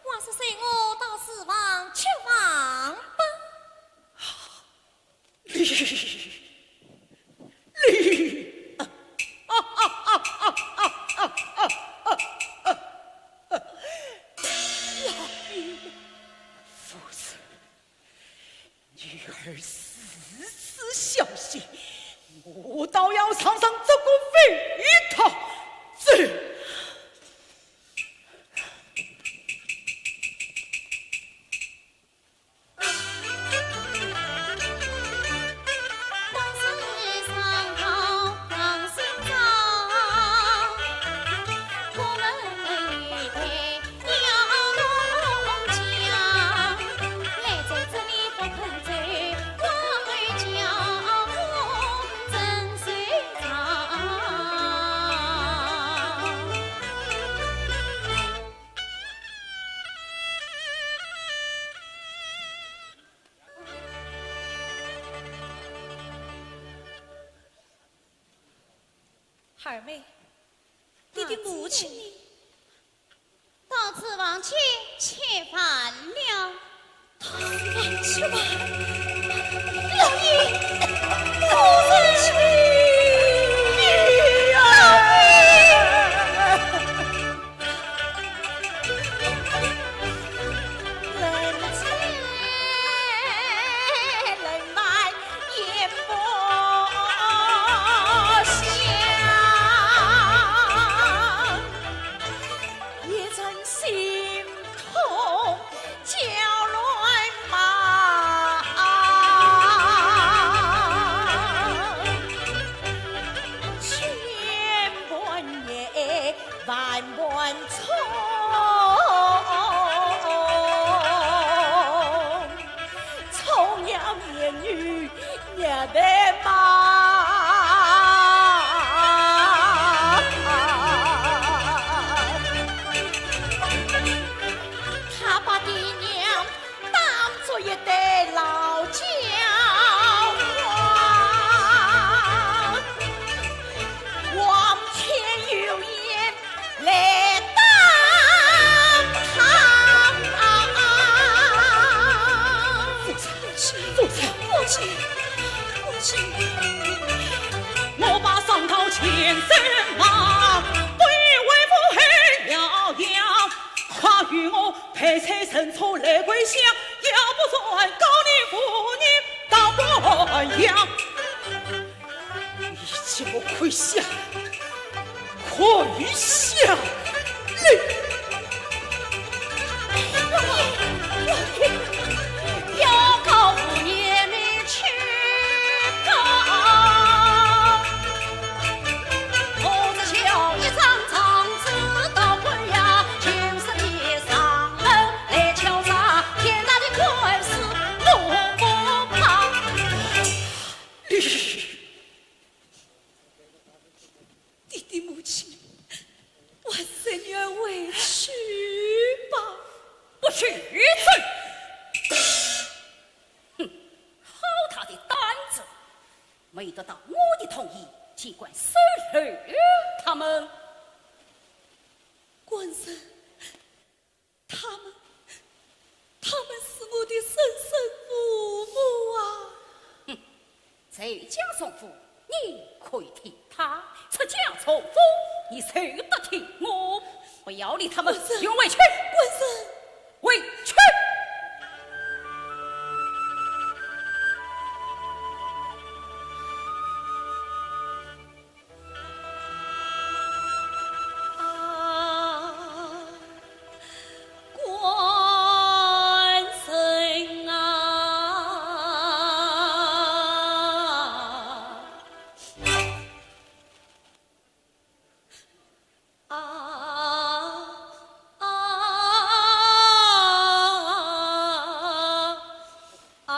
还是随我到厨房吃饭吧。夫人， 女儿如此孝心，我倒要尝尝这个味道。这…… 二妹，你的母亲呢？到厨房去吃饭了。到厨房去吧。老爷，夫人，老爷。我把双刀前身马，对为父后摇摇，快与我配车乘车来跪下，要不然告你父女到官衙。你叫我跪下，跪下来！ 要告父也没去告，我只叫一张状子到官衙，就是你上门来敲诈，天大的官司我不怕。 爹爹母亲，还是随女儿回去吧。不许走！哼，好大的胆子，没有得到我的同意，竟敢收留他们。官人， 他们，他们是我的生身父母啊！哼，在家从父，你可以听他；出家从夫，你休得听我。不要理他们，官人，与我回去。官人，回去！啊，官人啊！ 啊，啊，啊，啊。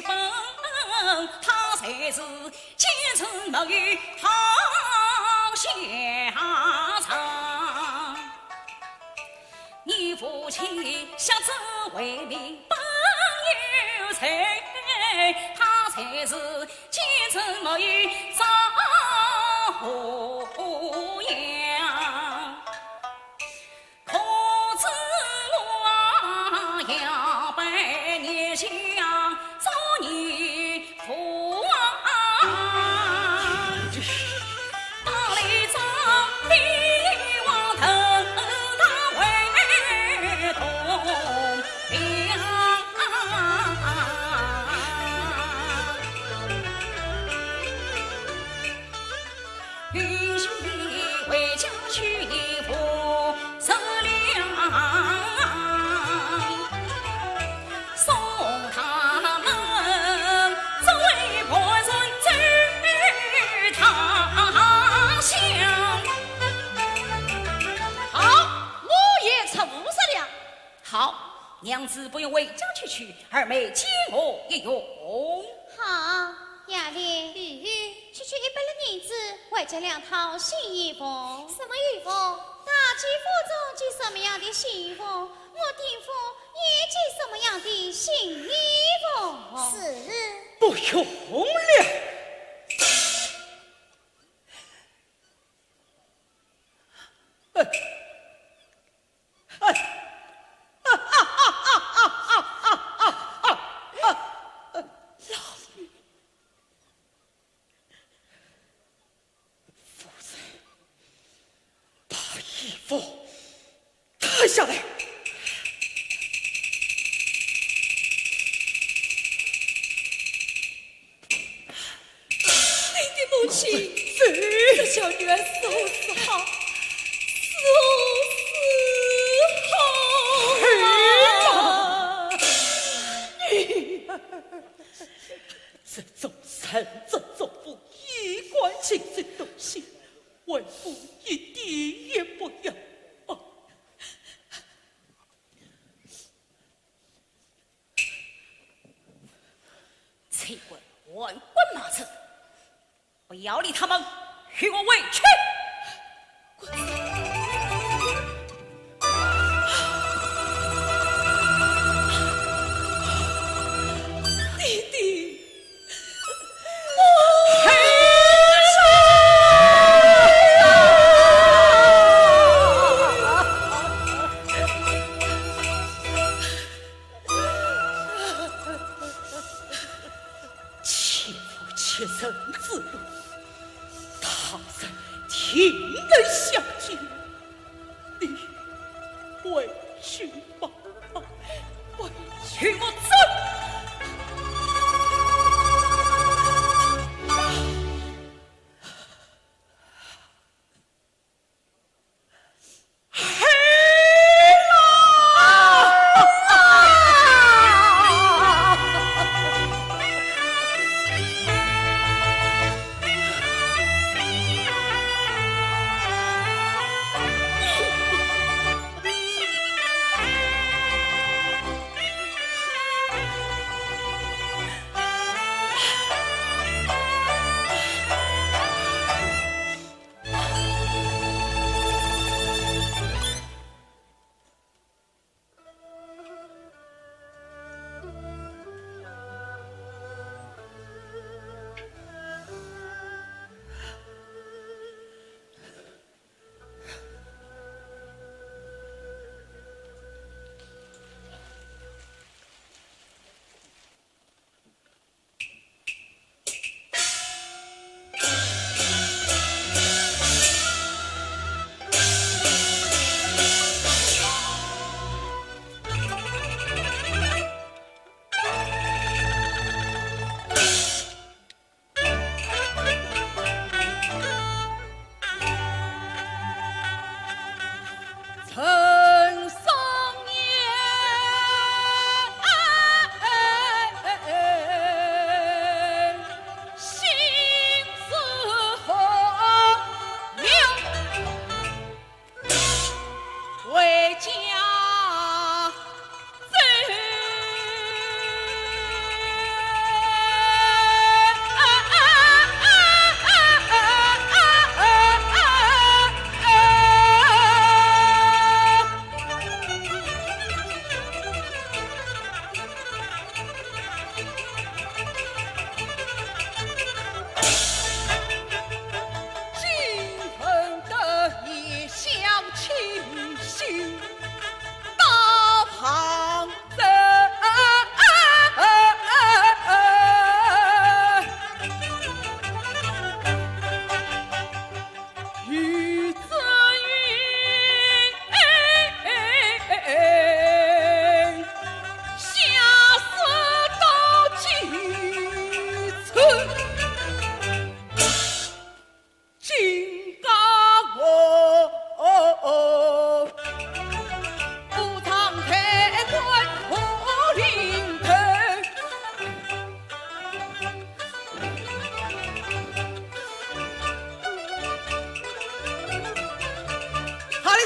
本他才是奸臣，没有好下场。你父亲下旨为民，本有罪，他才是奸臣，没有张和杨。 可知我啊，要拜你相做义父啊，到了这边王，等他回东梁。 与兄弟回家去，你父死了，送他们作为仆人走他乡。好，我也出五十两。 好，娘子不用回家去取，二妹借我一用。好，雅丽，去取一百两银子，还借两套新衣服。什么衣服？大姐府中借什么样的新衣服，我丁府也借什么样的新衣服。是。不用了。 老爷，夫人，把衣服脱下来。你的母亲，这叫女儿是何时好，是何时好啊！女儿，这种人，这种不衣冠禽兽的东西，为父一点也不要。 这个贪官骂子，不要理他们，与我回去。爹爹，我……切勿欺人之路，他人定能相救。你回去吧，回去。与我走！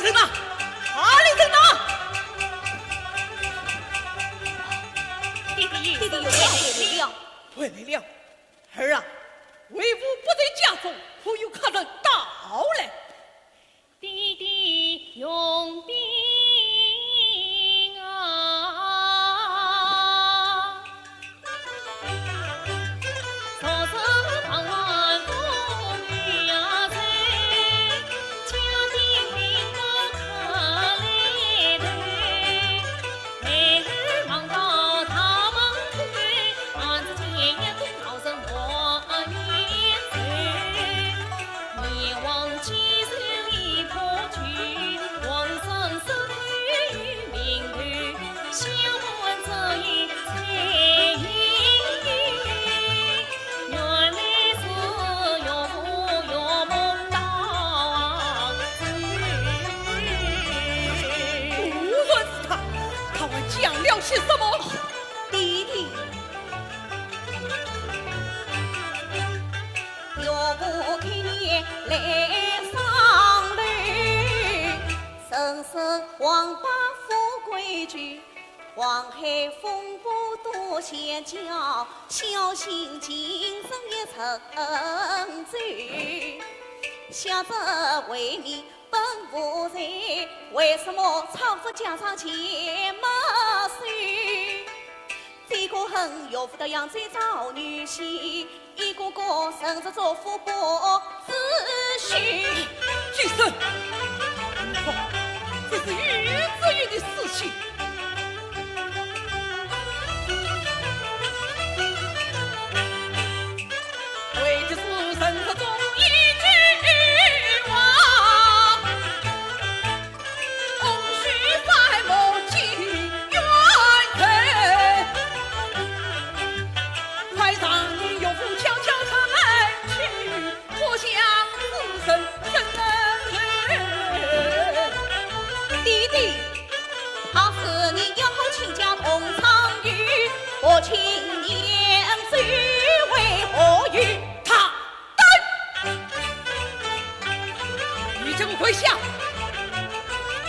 人呐，哪里人呐？爹爹，爹爹，有事。回来了。回来了。儿啊，为父不在家中，可有客人到来？爹爹用兵啊！不认识他，他还讲了些什么？爹爹。 畜生！你看，这是于子云的私信。爹爹，他是你要亲家同窗友，不请年岁为何意？他 你给我跪下！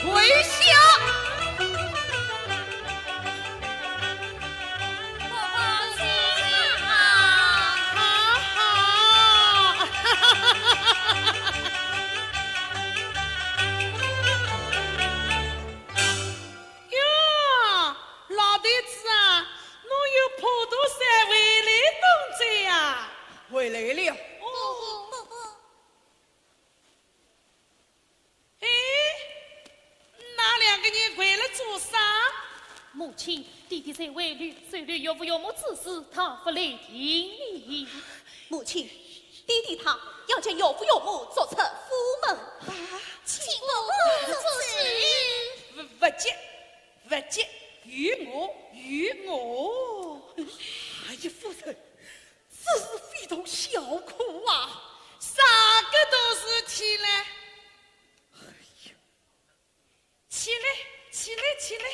跪下！婆婆，请啊！哈哈！哟，老头子啊，侬又破肚山回来东哉呀？回来了。哦。 哎，那两个人跪了做啥？母亲，爹爹在外头，受了岳父岳母指示，他不来见你。母亲，爹爹他要见岳父岳母，逐出府门。啊，请我们出去。不，不见，不见，有我，有我。哎呀，夫人， 这是非同小可啊！啥个大事体嘞？哎呀，起来，起来，起来，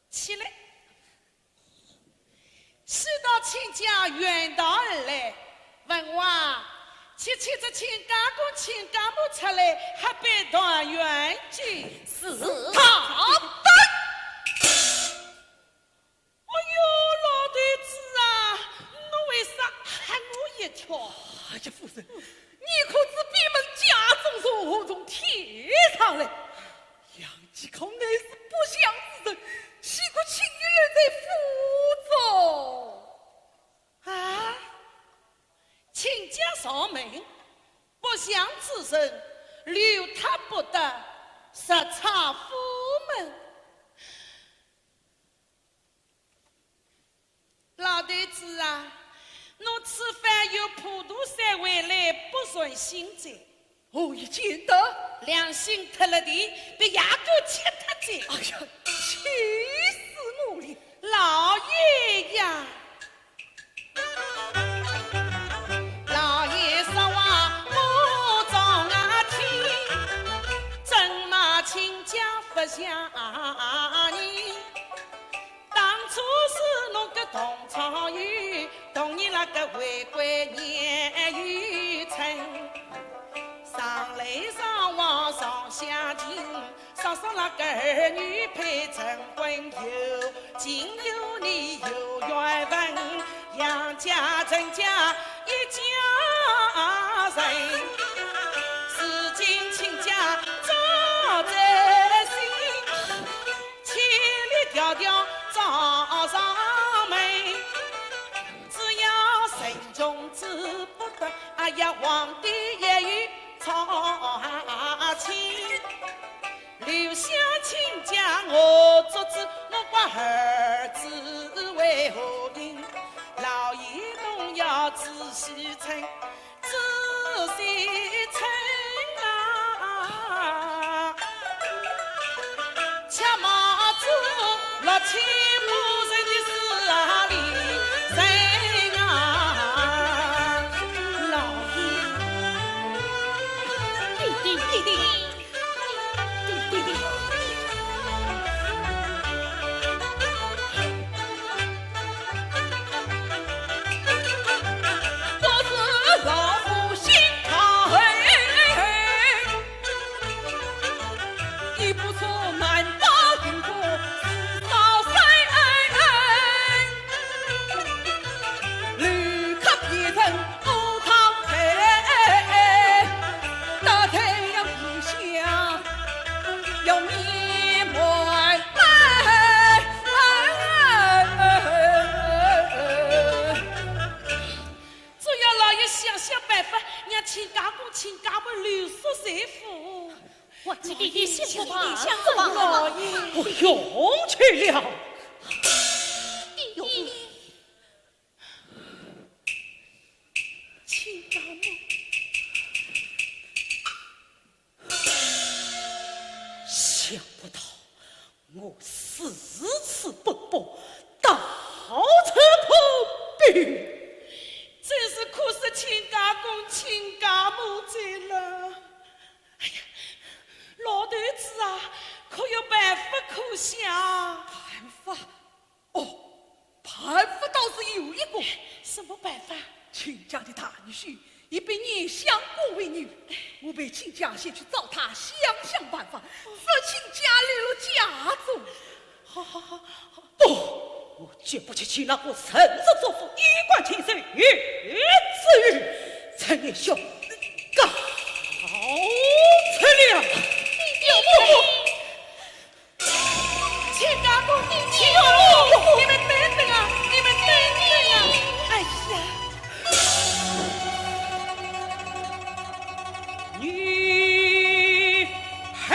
起来！是到亲家远道而来，问话，去请这亲家公、亲家母出来，喝杯团圆酒。是。他等。 哎呦，老头子啊，侬为啥吓我一跳？哎呀，夫人，你可知闭门家中如何从天上来？杨继康乃是不祥之人，岂可轻易留在府中？啊，亲家上门，不祥之人，留他不得，直插府门。 老头子啊，侬此番由普陀山回来不顺心哉。何以见得？良心塌了地，被野狗吃脱哉。哎呀，气死我了！老爷呀！老爷说话我总啊听，怎么亲家不像你？ 当初是侬个同窗友，同你那个回归年有春。儿女配成婚后，今有你有缘分，杨家陈家一家人，如今亲家早在心，千里迢迢找上门，只要人穷志不短，哎呀，皇帝也有操心。 留下亲家我做主，我把儿子为后人，老爷侬要仔细称，仔细称啊。吃毛猪六千八十的是啊里人啊，老爷。弟弟，弟弟。 只要老爷想想办法，让亲家公、亲家母留宿在府。我弟弟想办法。老爷。不用去了。弟弟。 亲家母。想不到我四次奔波，到此破兵。真是可惜亲家公、亲家母哉了。哎呀，老头子啊，可有办法可想？办法？ 哦，办法倒是有一个。什么办法？亲家的大女婿已被严相公为女，我陪亲家先去找他想想办法，说亲家立了家宗。好，好，好，好。不，我绝不去娶那个人之作父、衣冠禽兽、玉之女，陈年兄，告辞了。不，不，不。 亲家公，亲家公，你们等等啊，你们等等啊！哎呀，女儿。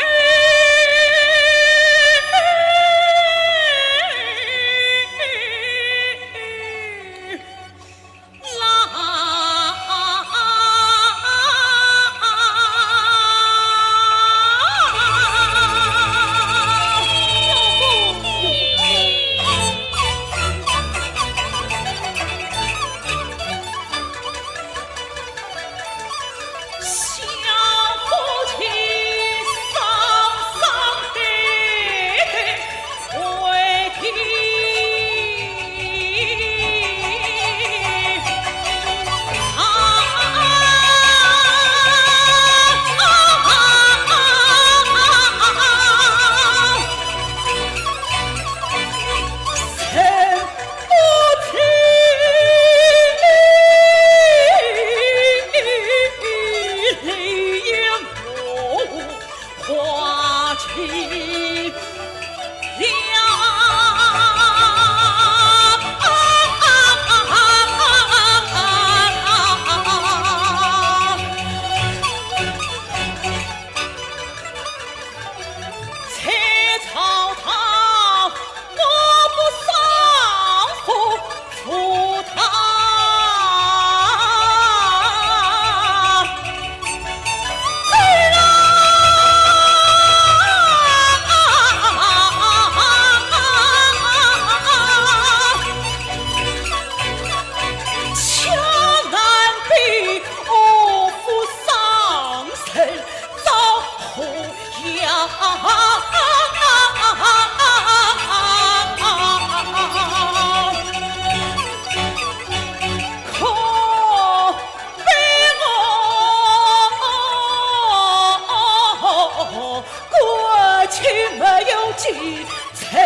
嘿，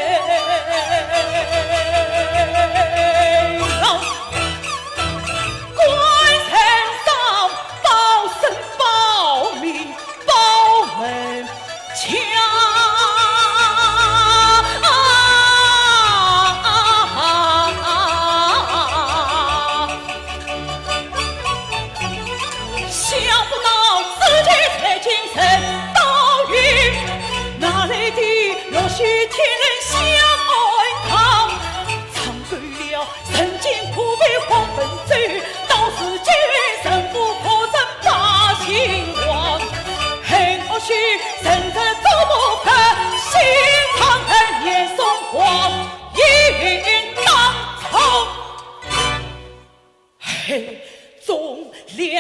老官人上报身报名报门墙。想不到自己才进城到营，哪来的热血天人下海棠？唱够了人间苦悲欢分手，到如今人无可人把心忘。恨我是人在做不可，心肠很严重，我应当从。 嘿，中了。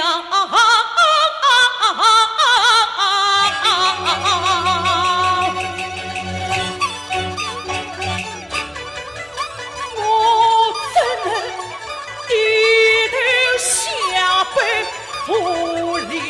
我怎能低头下拜不lie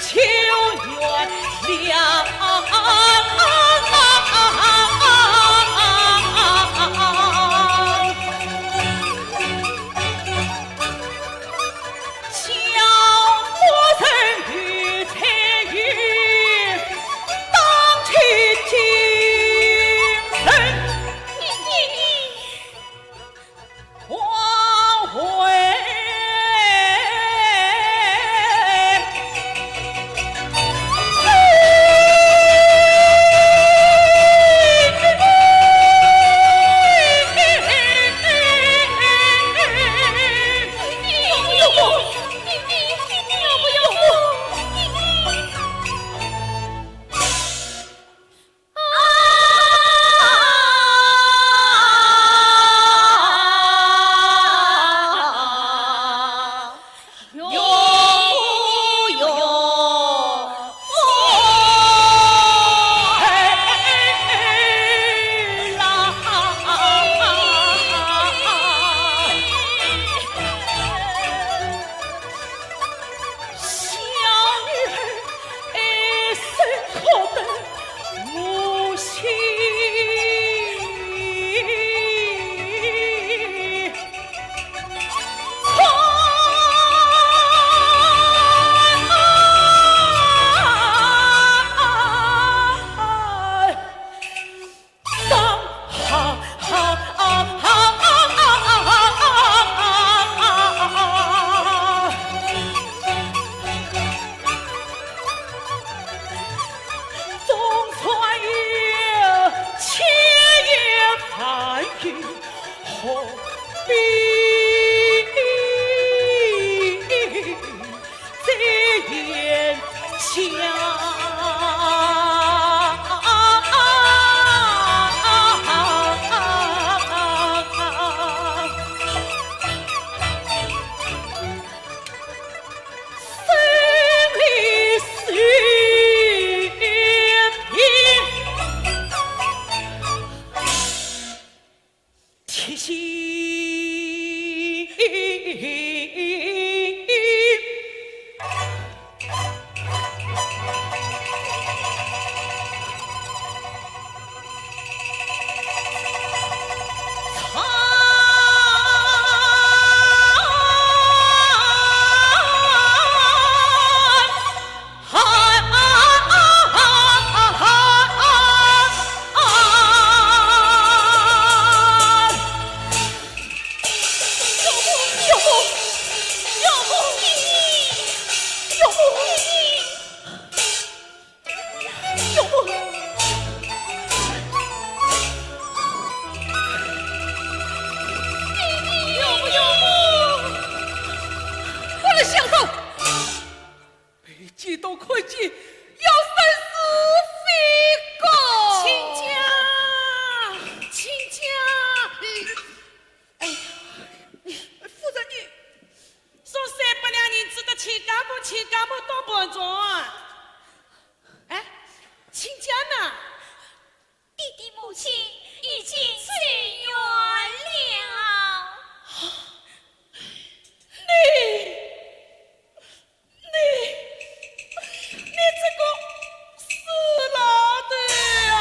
亲？ 小女儿一生苦等母亲。不能相送。 被街道看见，要生死非高。亲家，亲家，哎呀，夫人你，送三百两银子的钱家婆，钱家婆到盘庄啊。你这个死老头啊！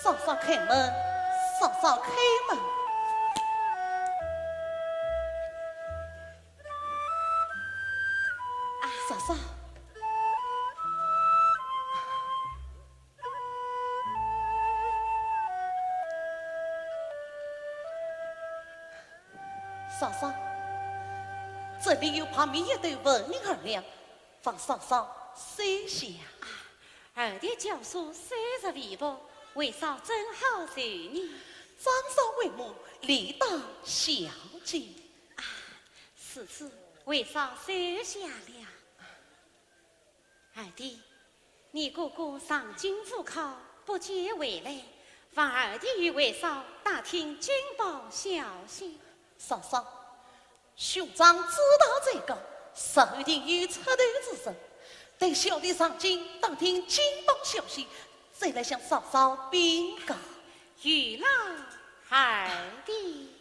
嫂嫂开门，嫂嫂开门。嫂嫂，嫂嫂，这里有泡面一斗分银二两，望嫂嫂收下。二弟教唆虽是微薄，为嫂真好受呢。掌上为母，理当孝敬。啊，是是，为嫂收下了。 二弟，你哥哥上京赴考，不见回来，望二弟与为嫂打听京报消息。嫂嫂，兄长知道这个，是一定有出头之人。待小弟上京打听京报消息，再来向嫂嫂禀告。有劳二弟。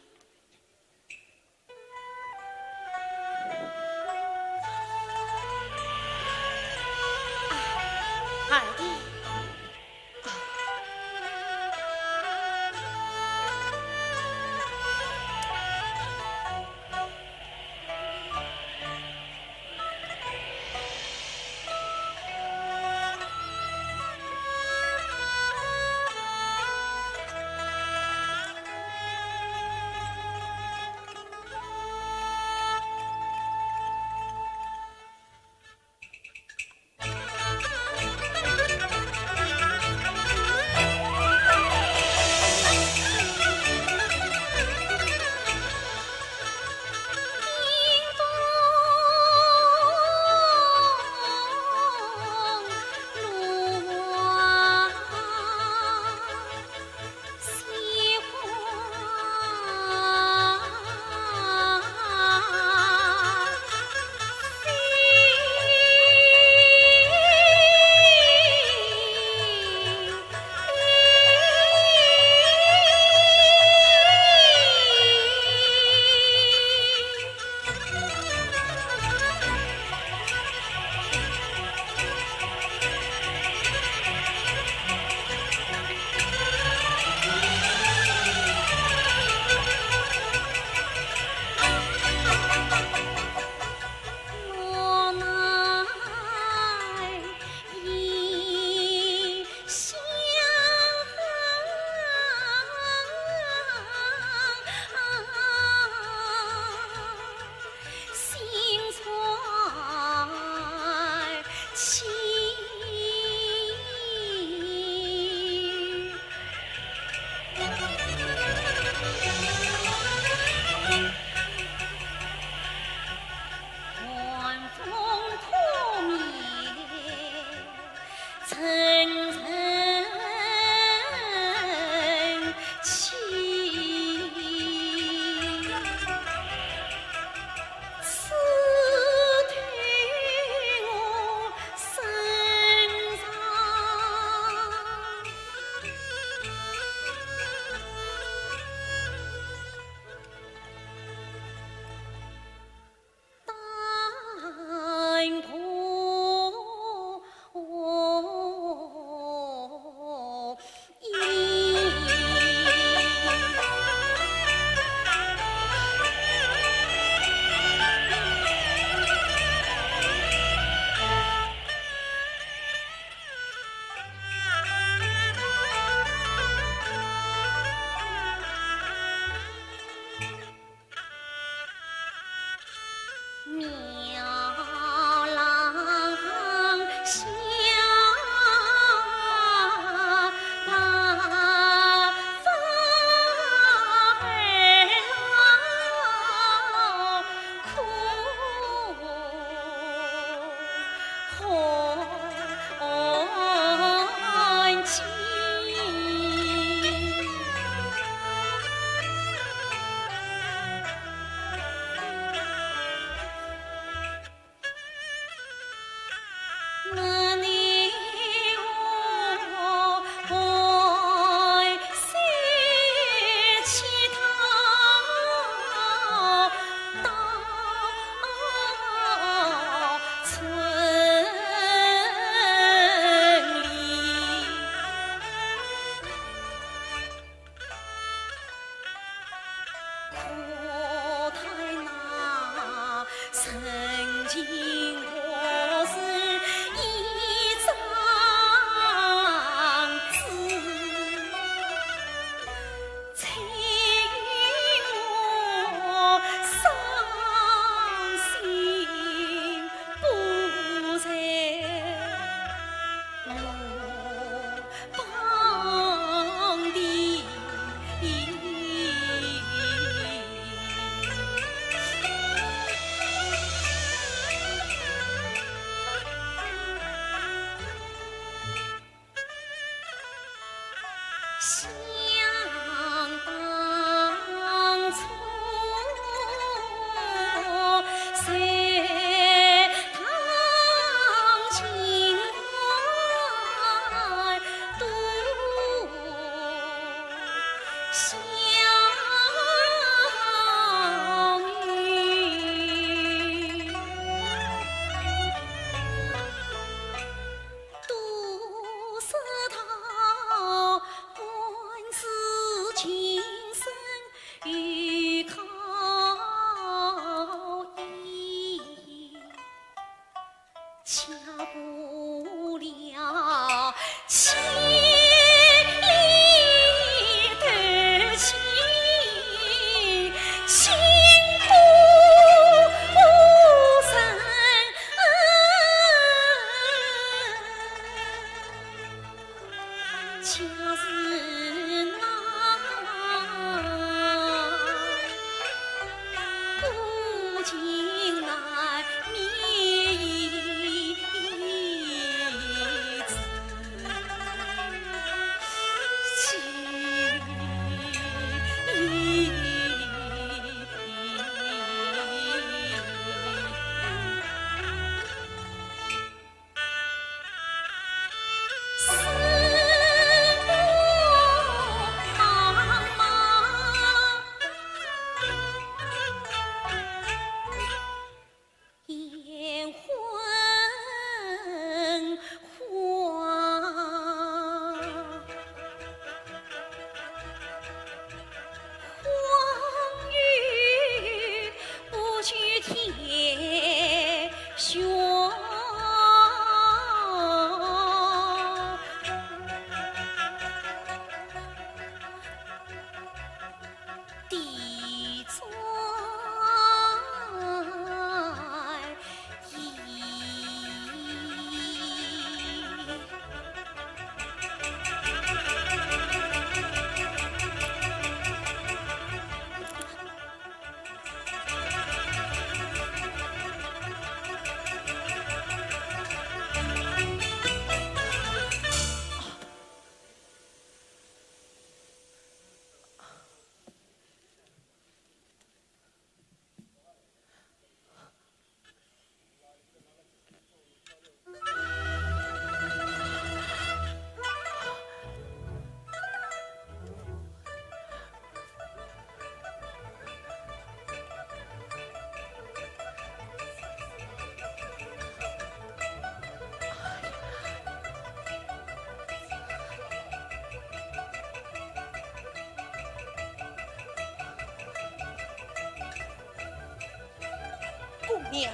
姑娘，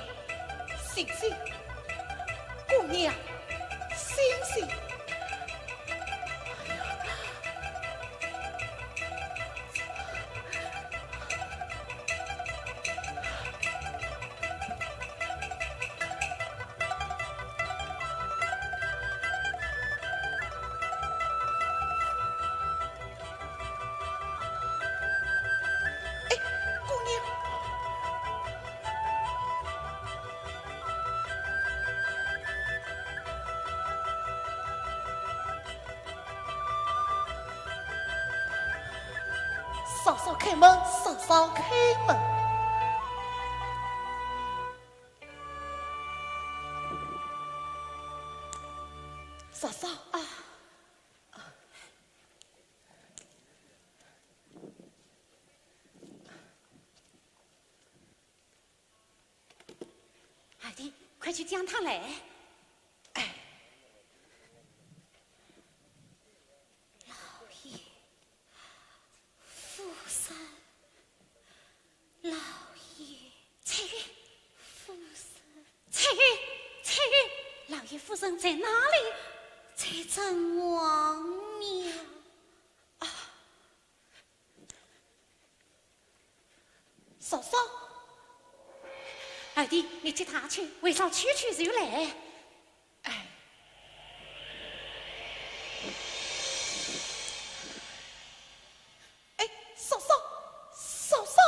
醒醒！姑娘，醒醒！哎，姑娘。嫂嫂开门，嫂嫂开门。嫂嫂啊。 二弟，快去姜汤来。哎。老爷，夫人。在哪里？在城隍庙。啊，嫂嫂，二弟，你去打去，晚上去去就来。哎，哎，嫂嫂，嫂嫂，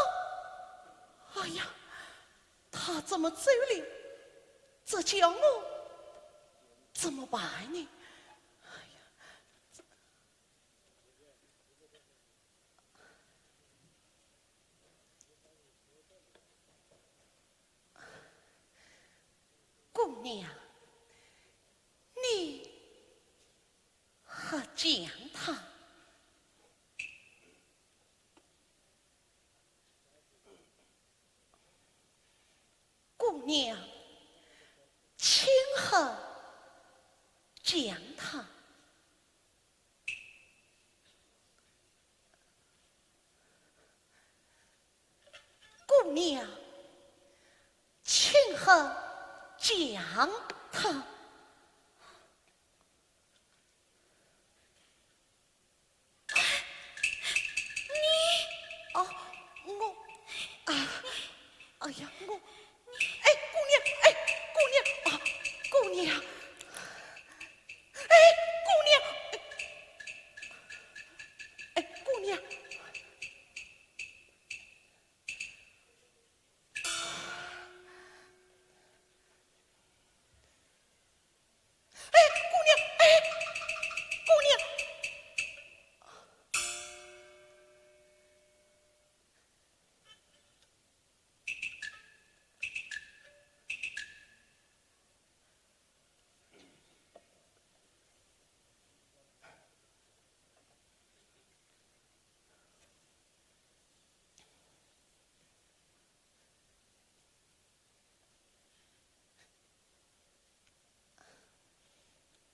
哎呀，他怎么走了？这叫我怎么办呢？哎呀，姑娘，你喝姜汤。 姑娘，请喝姜汤。姑娘，请喝姜汤。 你，哦，我，啊，哎呀，我，哎，姑娘，哎，姑娘，啊，姑娘，哎，姑娘，哎，哎，姑娘。 哎，姑娘，哎，姑娘。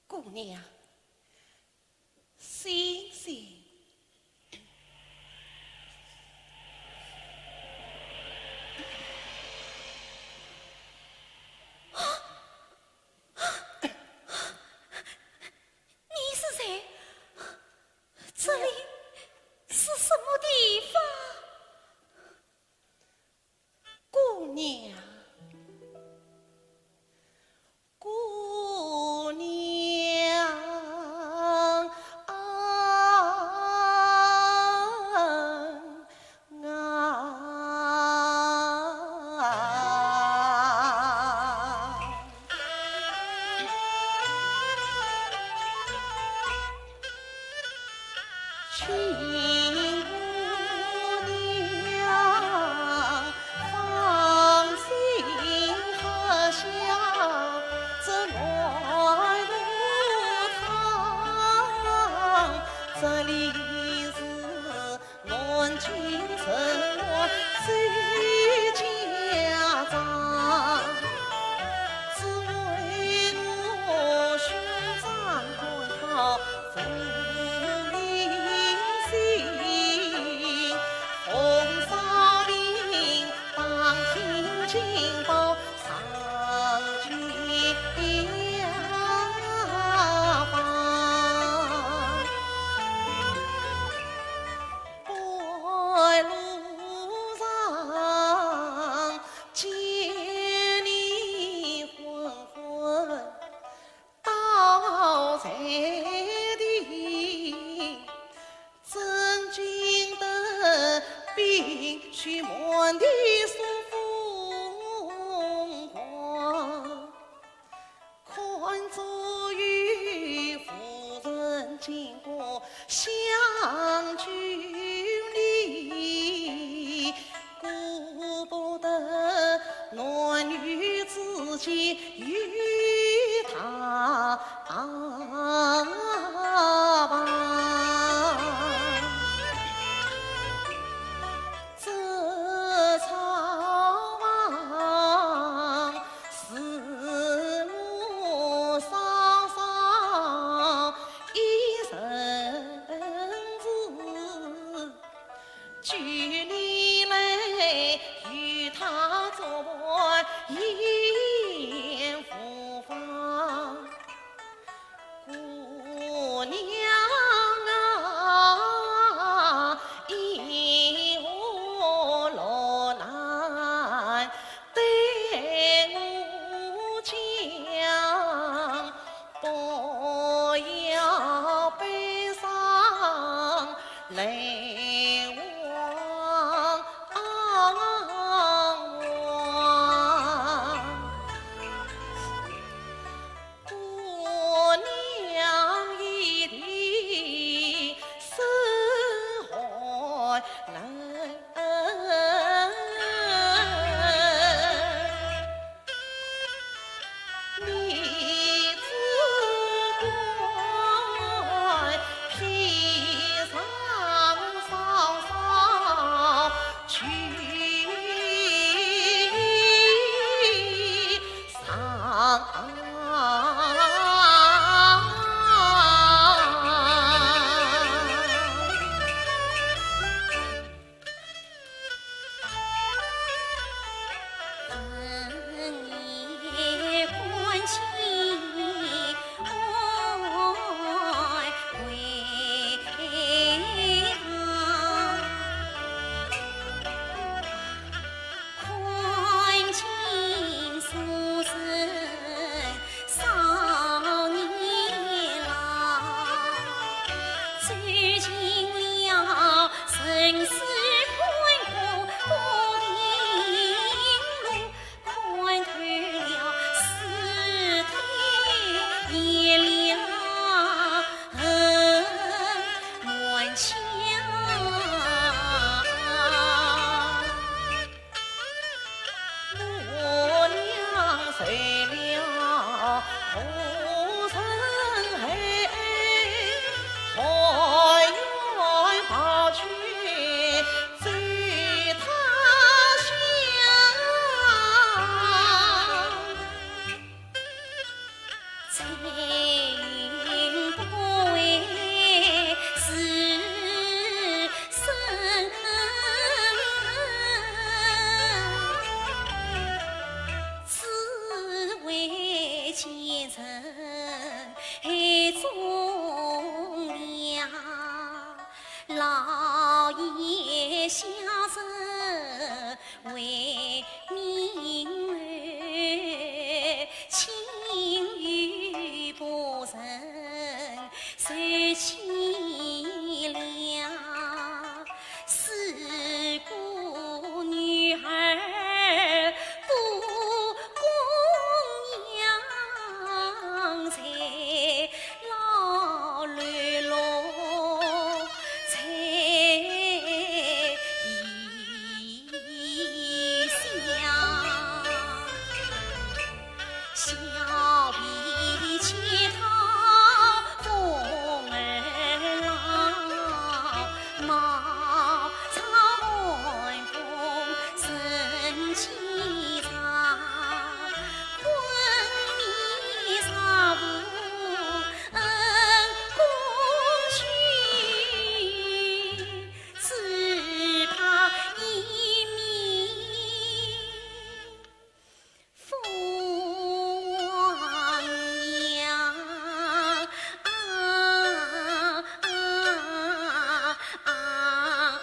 姑娘，醒醒。 你是谁？这里是什么地方？ 姑娘，姑娘啊！为民后，亲与仆人受气了。四个女儿都供养在 老流落在异乡。小婢乞讨风儿老，茅草寒风生几场。 昏迷少妇恩公去，只怕一命凤阳。啊，啊，啊，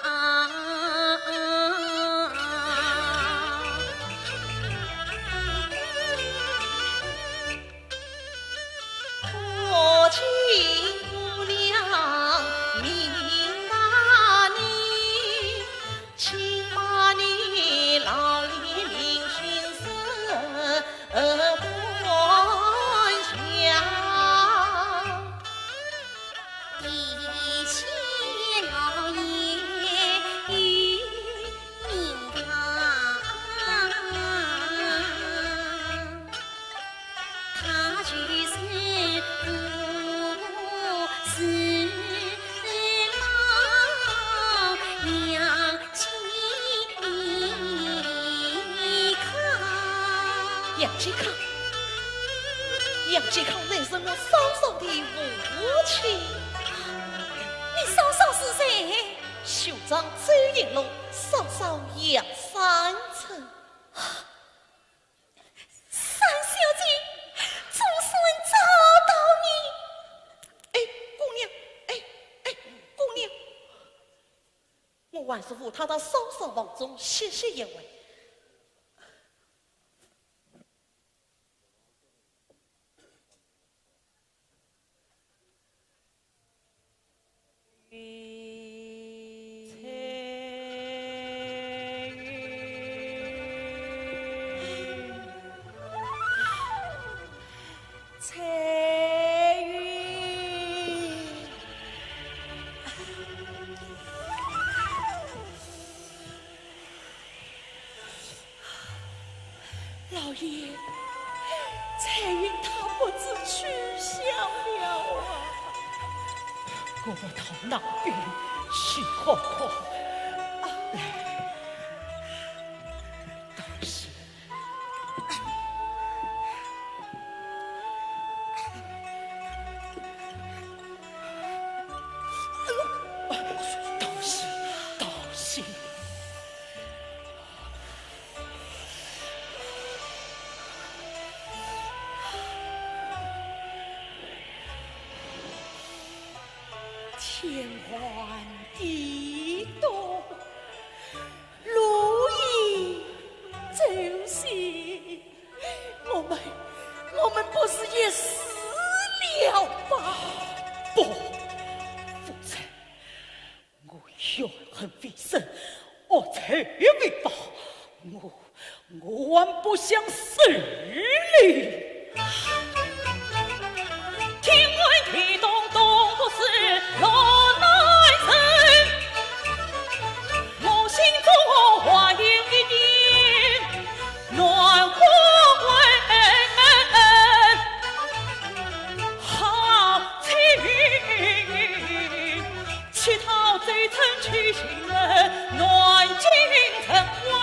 啊，啊。 可请姑娘明白你，请把你老爷临行时还乡。地下老爷与 明堂，他就是武四郎杨继康。杨继康，杨继康乃是我嫂嫂的父亲。你嫂嫂是谁？ 兄长周应龙，嫂嫂杨三春。三小姐，总算找到你。哎，姑娘，哎，哎，姑娘，我还是扶她到嫂嫂房中歇息一会。 老爷，彩云她不知去向了啊！我到那边去看看。啊，来，倒是。 哎呦，当心，当心！天寒地冻，路易走险， 我们，我们不是也死了吧？不，夫人，我怨恨未深，恶仇未报，我，我还不想死哩。天寒地冻冻不死落难忍，我心中还有一点 暖和温，好彩云，乞讨周春去寻人，南京城外，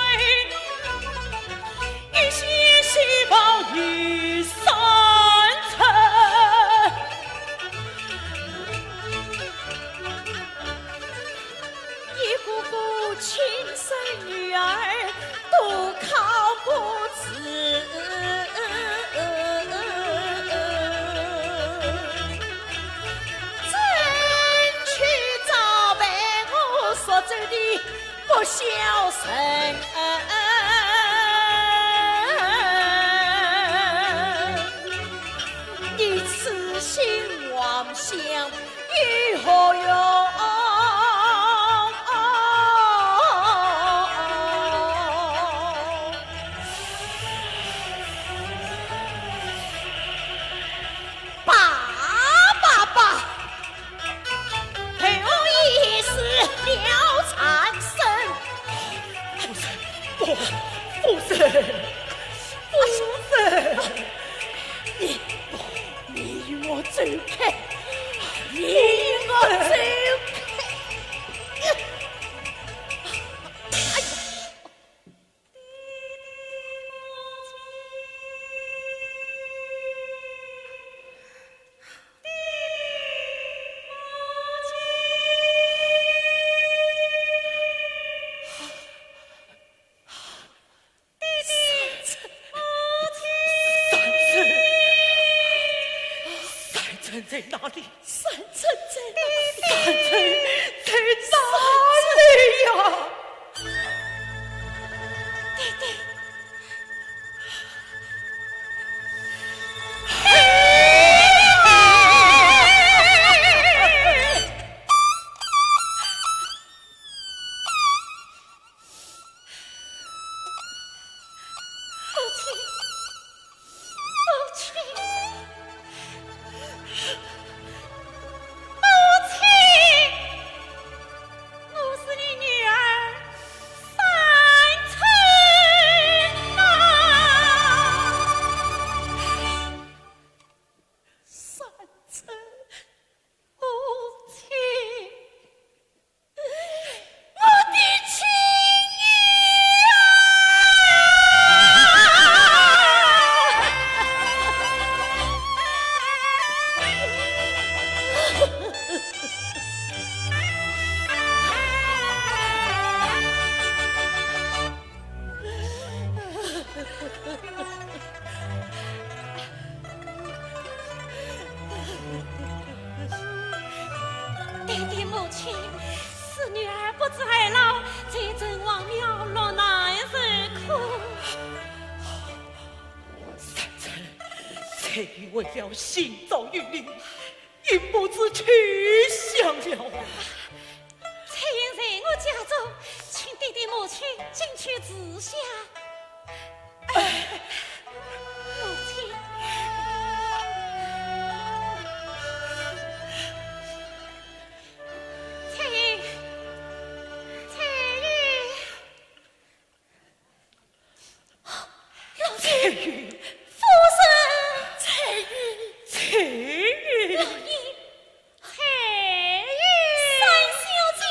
一些稀宝与少你痴心妄想有何用？罢罢罢， 后也是了缠身。夫人，不，夫人，夫人，你，你与我走开，你与我走开。哎呀！ 三春，三春在哪里？三春在哪里？三春在哪里呀？爹爹。 母亲，母亲，母亲，我是你女儿三春啊！三春，母亲。 我的亲女啊！爹爹母亲，是女儿不知儿老，才曾往庙落难受苦。三春，才为了寻找玉令， 已不知去向了啊！翠云在我家中，请爹爹母亲进去住下。哎，母亲。翠云，翠云。 老爷，夫人。翠云，翠云。老爷，翠云。三小姐。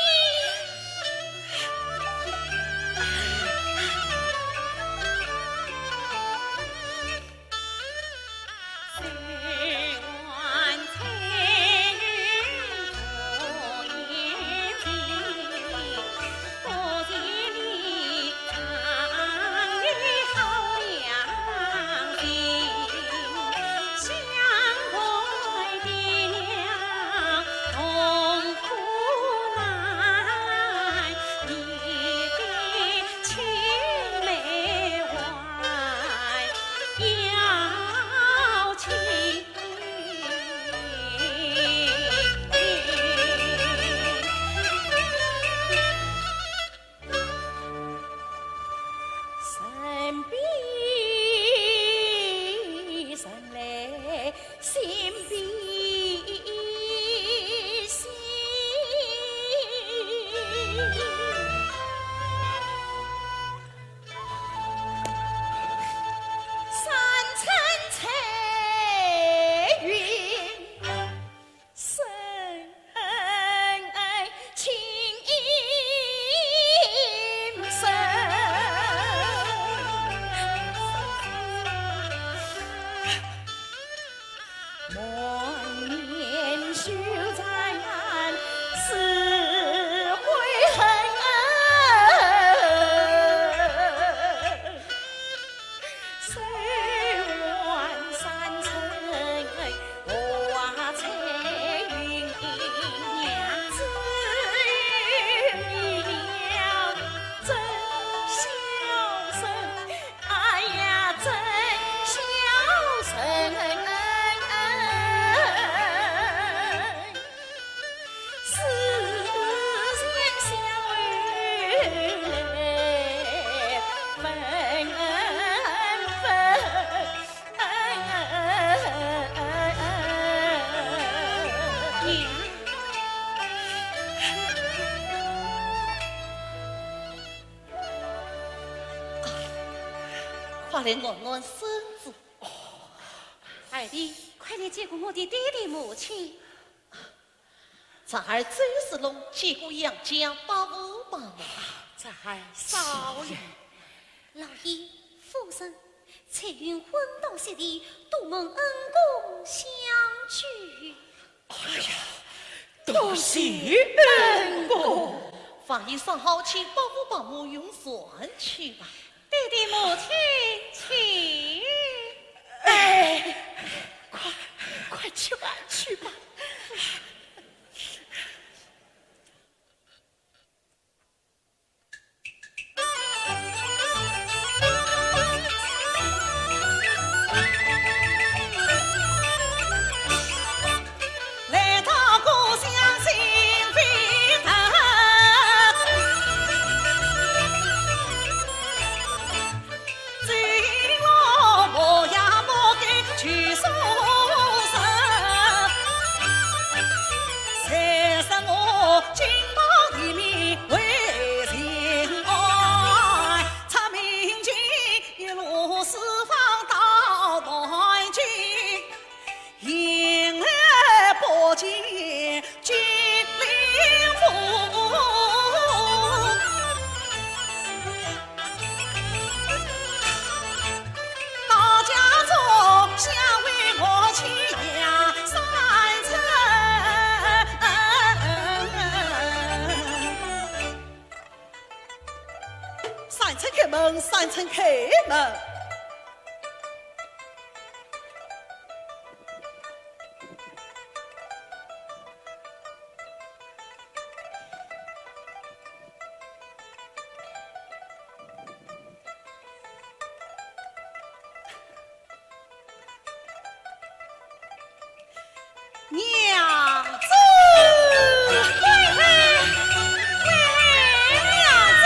快来暖暖身子。哦，二弟，快来见过我的爹爹母亲。侄儿周世龙见过杨家伯父伯母。侄儿少礼。老爷、夫人，翠云昏倒席地，多蒙恩公相救。 哎呀，多谢恩公。饭已烧好，请伯父伯母用膳去吧。爹爹母亲请。哎，快，快去吧，去吧。 三春开门，三春开门。 娘子！娘子！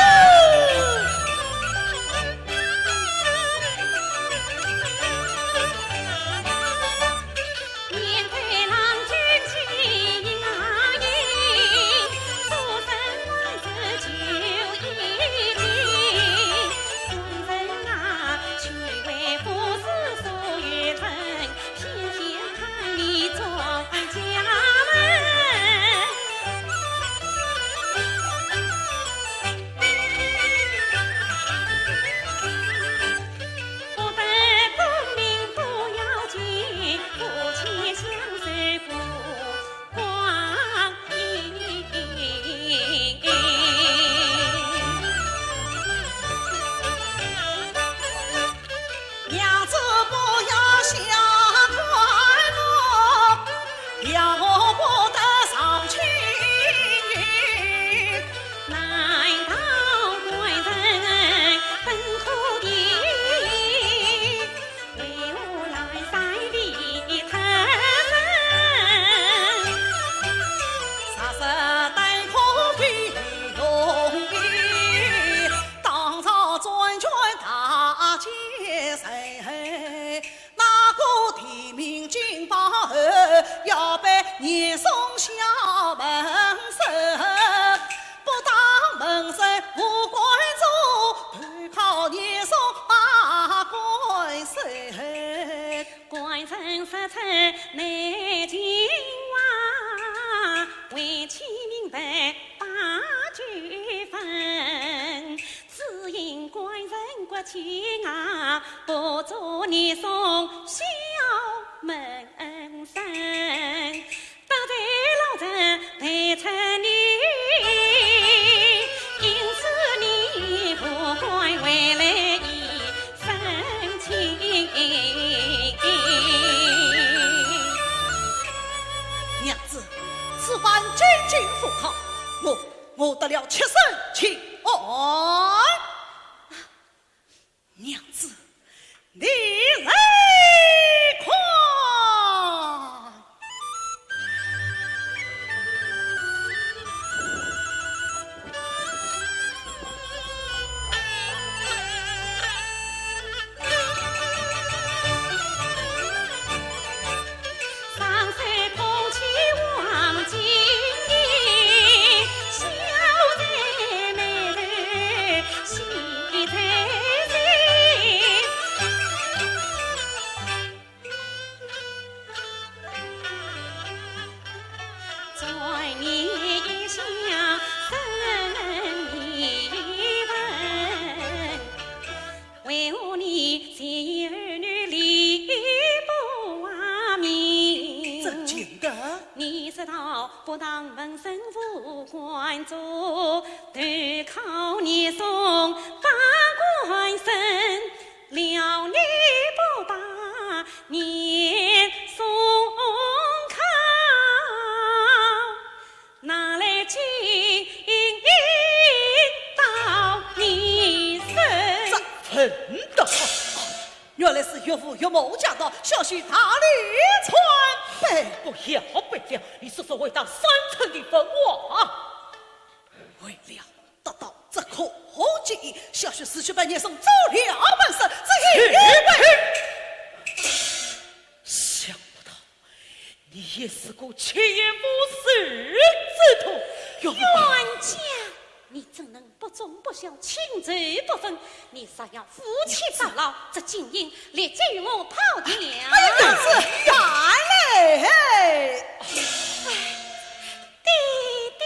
娘子不要想太多，要不得伤情。难道官人本可以 为何来三里他人？啥事等可以容易，当朝转转大街上，那个提名金榜后，要拜严嵩小门生。 不当门生无官做，投靠严嵩马官生。官人说出内情话，为妻明白把酒分。只因官人国舅啊，不做严嵩小门生。 得罪老臣陪着你，因此你不该回来一声情。娘子，此番进京赴考，我，我得了七省七安。 娘子，你来看。不当文生武官做，投靠严嵩把官升，了你不把严嵩靠，拿来金印到你手。这混蛋！ 原来是岳父岳母驾到，小婿哪里穿戴？不要不要，你说说为他三寸的文话。为了得到这颗金印，小婿死去把严嵩做了半生，这一回，想不到你也是个趋炎附势之徒，岳父。冤家，你怎能 不忠不孝，亲仇不分，你若要夫妻到老，这金印立即与我抛掉。哎呀，是，慢来！爹爹。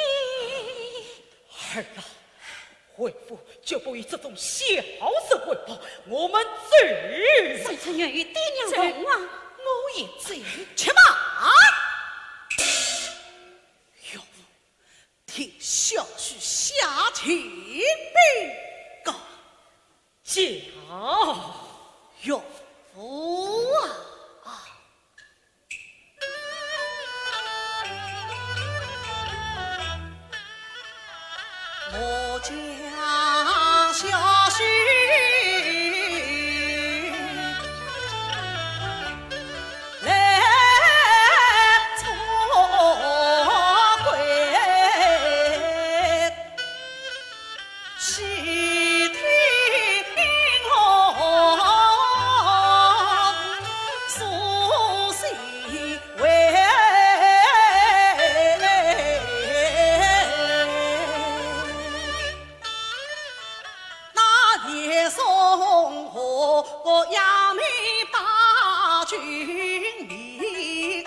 儿啊，为父绝不以这种小事为报，我们走。三寸愿与爹娘同往。我也走。且慢！岳父， 替小婿下跪禀告。讲。岳父啊，我家小婿 来做官，喜听我诉心怀。 那严嵩和杨梅把军迷，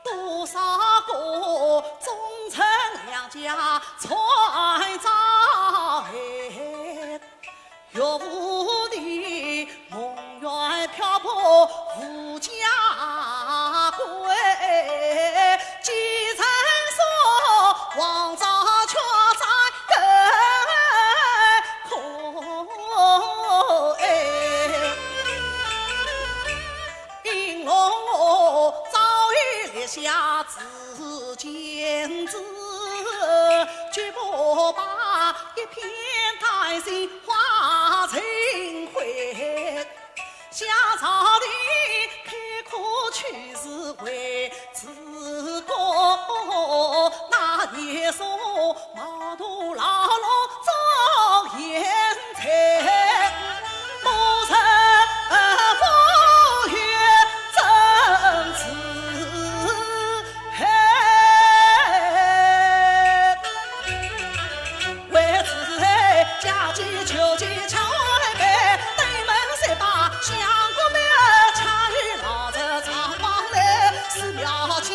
多少个忠臣良将全遭害。岳父的 梦圆漂泊无家归，奸臣所望，早却斩根枯。因我早已立下志坚志，决不把一片丹心化成灰。 想朝廷开科取士为子功，那严嵩冒徒牢笼捉贤才，不成父愿怎知 为子家计求其强为备，登门三拜相国庙，恰遇老贼张方来，寺庙前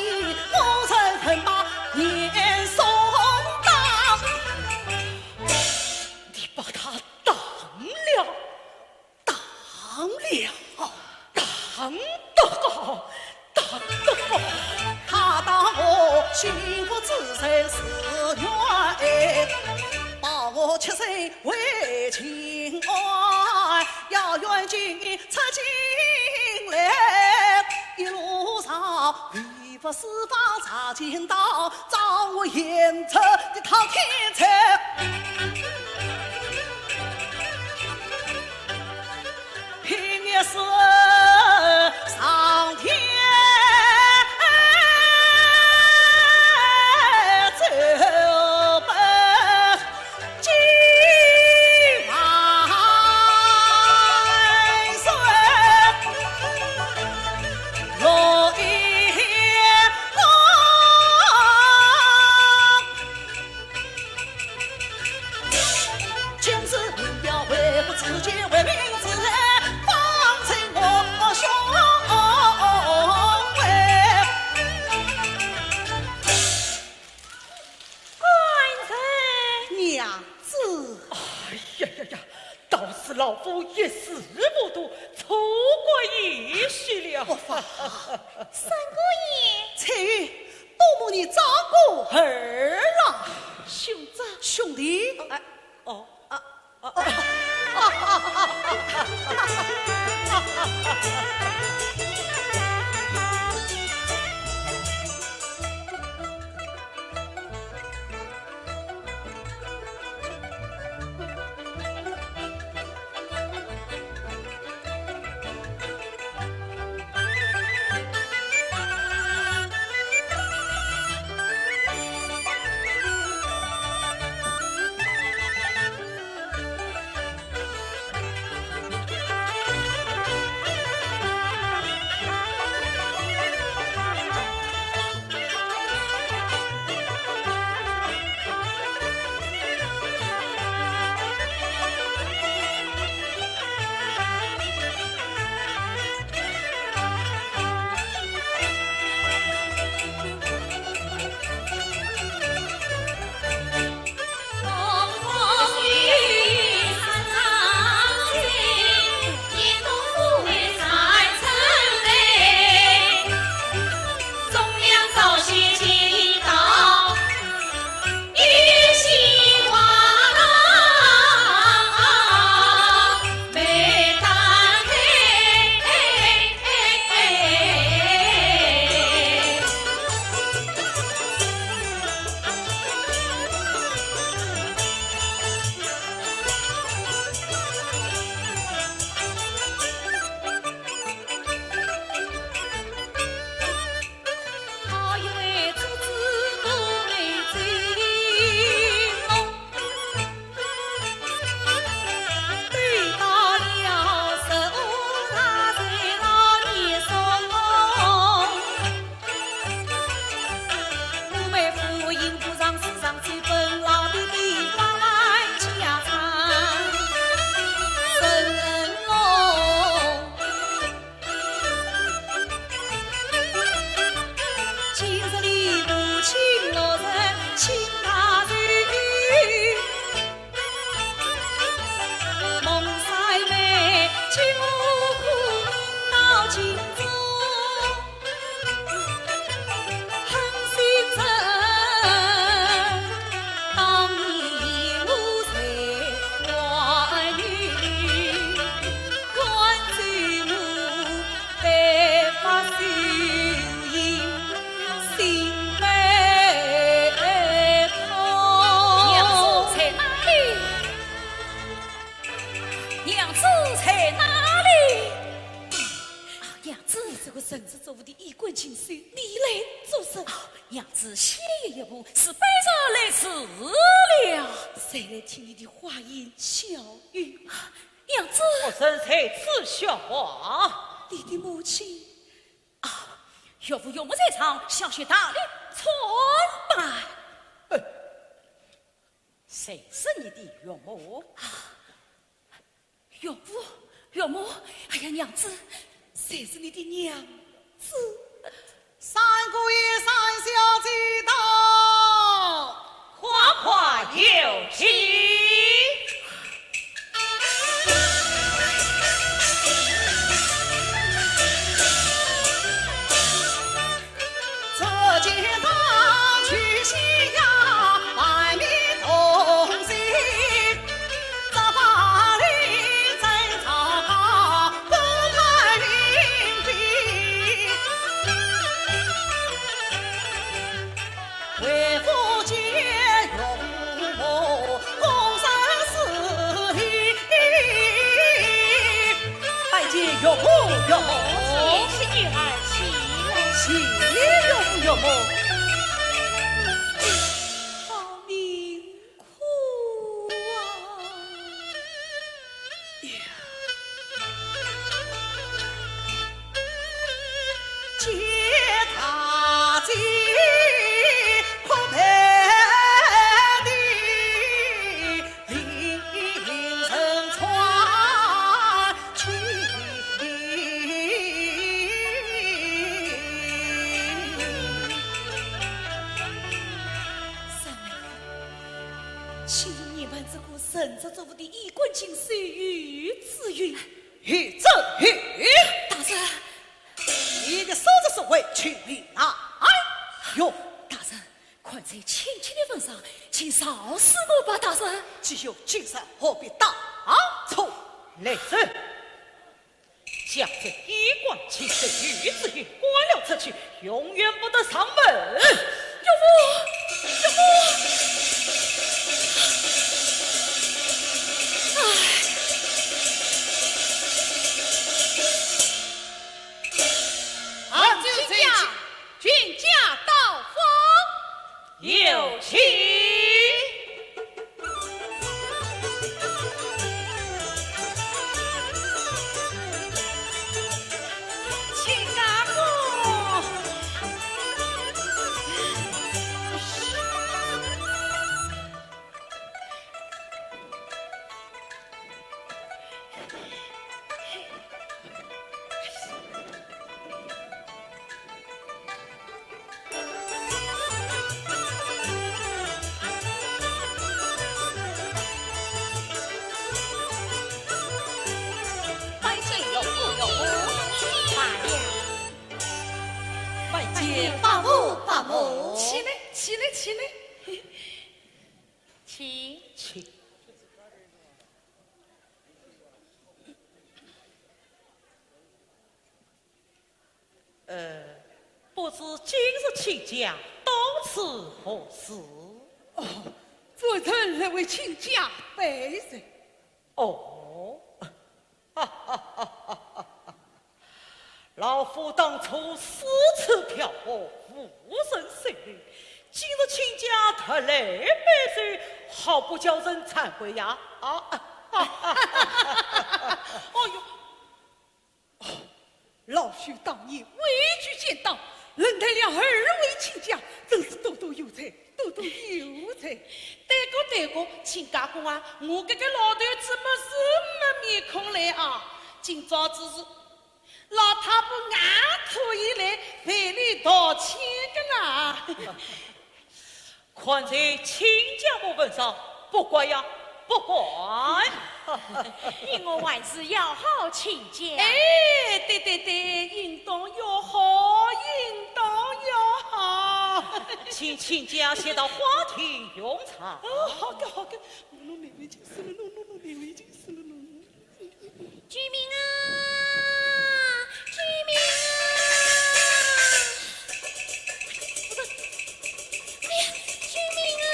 我曾恨把严嵩打。你把他打了？ 打了，打得好，打得好。他打我心腹之人是冤枉，把我屈身为情爱，要远近出京来，一路上 不四方查奸盗，找我严嵩的讨天罪。平日是上天奏本 今晚谁落英雄？今日民表为父自尽，为民自害，方成我兄为。 官人。娘子。哎呀呀呀，倒是老夫一时糊涂，错怪贤婿了。不妨。三姑爷。翠云，多蒙你照顾儿啊。兄长。兄弟。哎，哦，啊，啊，啊。娘子在哪里？娘子在哪里？啊，娘子。你这个神职作务的衣冠禽兽，你来做甚？啊，娘子，先行一步，是卑人来迟了。谁来听你的花言巧语？啊，娘子。我正在此说话。你的母亲。啊，岳父岳母在上，小婿大礼参拜。呃，谁是你的岳母？啊，岳父，岳母，哎呀，娘子，谁是你的娘子？三姑爷、三小姐到，快快有请。 拜见岳父岳母。谢谢女儿，起来。谢岳父岳母。好命苦啊！ 三妹夫，岂容你们这个神职作务的衣冠禽兽有此语？有此语？大人。你的所作所为，请你拿来。哟，今日何必大错？来人，将这衣冠禽兽于子云赶了出去，永远不得上门。岳父，岳父！哎，啊，亲家，亲家到访。 有请。亲家公。拜见岳父岳母。罢了。拜见伯父伯母。起来，起来，起来。请。请。 呃，不知今日亲家到此何事？哦，专程来为亲家拜寿。哦，老夫当初四处漂泊，无人收留，今日亲家特来拜寿，好不叫人惭愧呀！啊，哦哟， 哦，老朽当年畏惧险当，认得了二位亲家，真是多多有才，多多有才。对个对个，亲家公啊，我搿个老头子么是没面孔来啊。今朝之事，老太婆硬拖伊来赔礼道歉个啦。 看在亲家母份上，不怪呀，不怪。你我还是要好亲家。哎，对对对，应当要好，应当要好。请亲家先到花厅用茶。哦，好个好个，我弄难为情死了，弄弄弄难为情死了，弄。 救命啊！救命啊！哎呀，救命啊！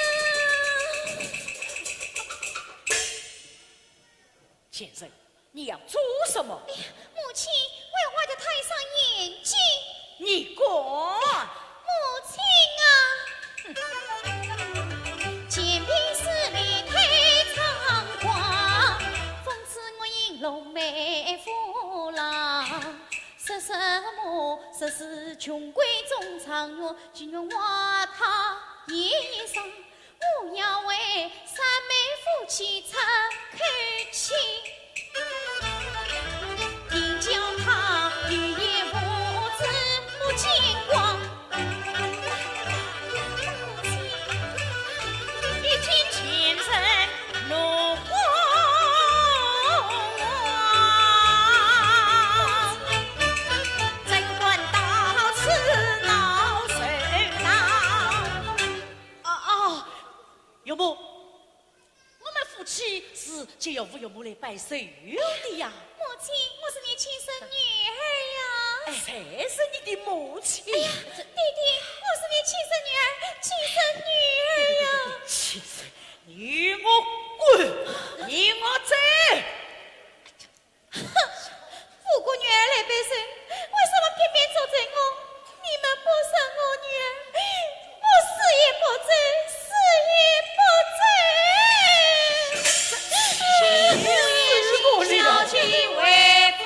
贱人，你要做什么？哎呀，母亲，坏坏的太上眼睛。你滚！ 母亲啊！前边势力太猖狂，讽刺我引龙卖虎郎。说什么说是穷闺中状元，只愿我他一生，我要为三妹夫妻出口气。 定叫他一夜无子不见光。一见奸臣怒火旺，怎敢到此闹热闹？啊，啊，岳母， 我们夫妻是接岳父岳母来拜寿的呀。母亲，我是你亲生女儿呀。哎，谁是你的母亲？哎呀，爹爹，我是你亲生女儿，亲生女儿呀。亲生，你给我滚！你给我走！ 哼，不顾女儿来拜寿，为什么偏偏捉贼我？你们不认我女儿，我死也不走，死也不走。小姐回府。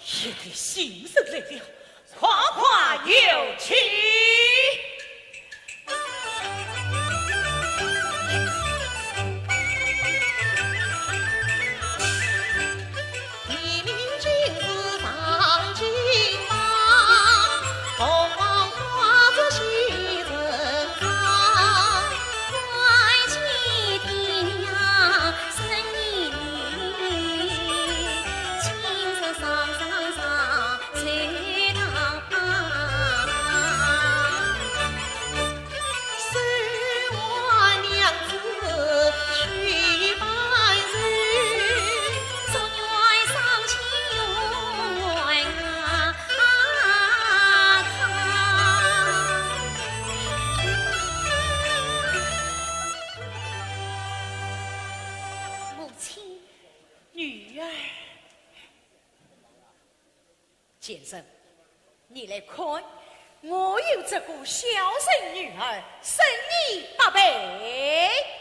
一对新人来了，快快有请。唉，先生，你来看，我有这个孝顺女儿，胜你百倍。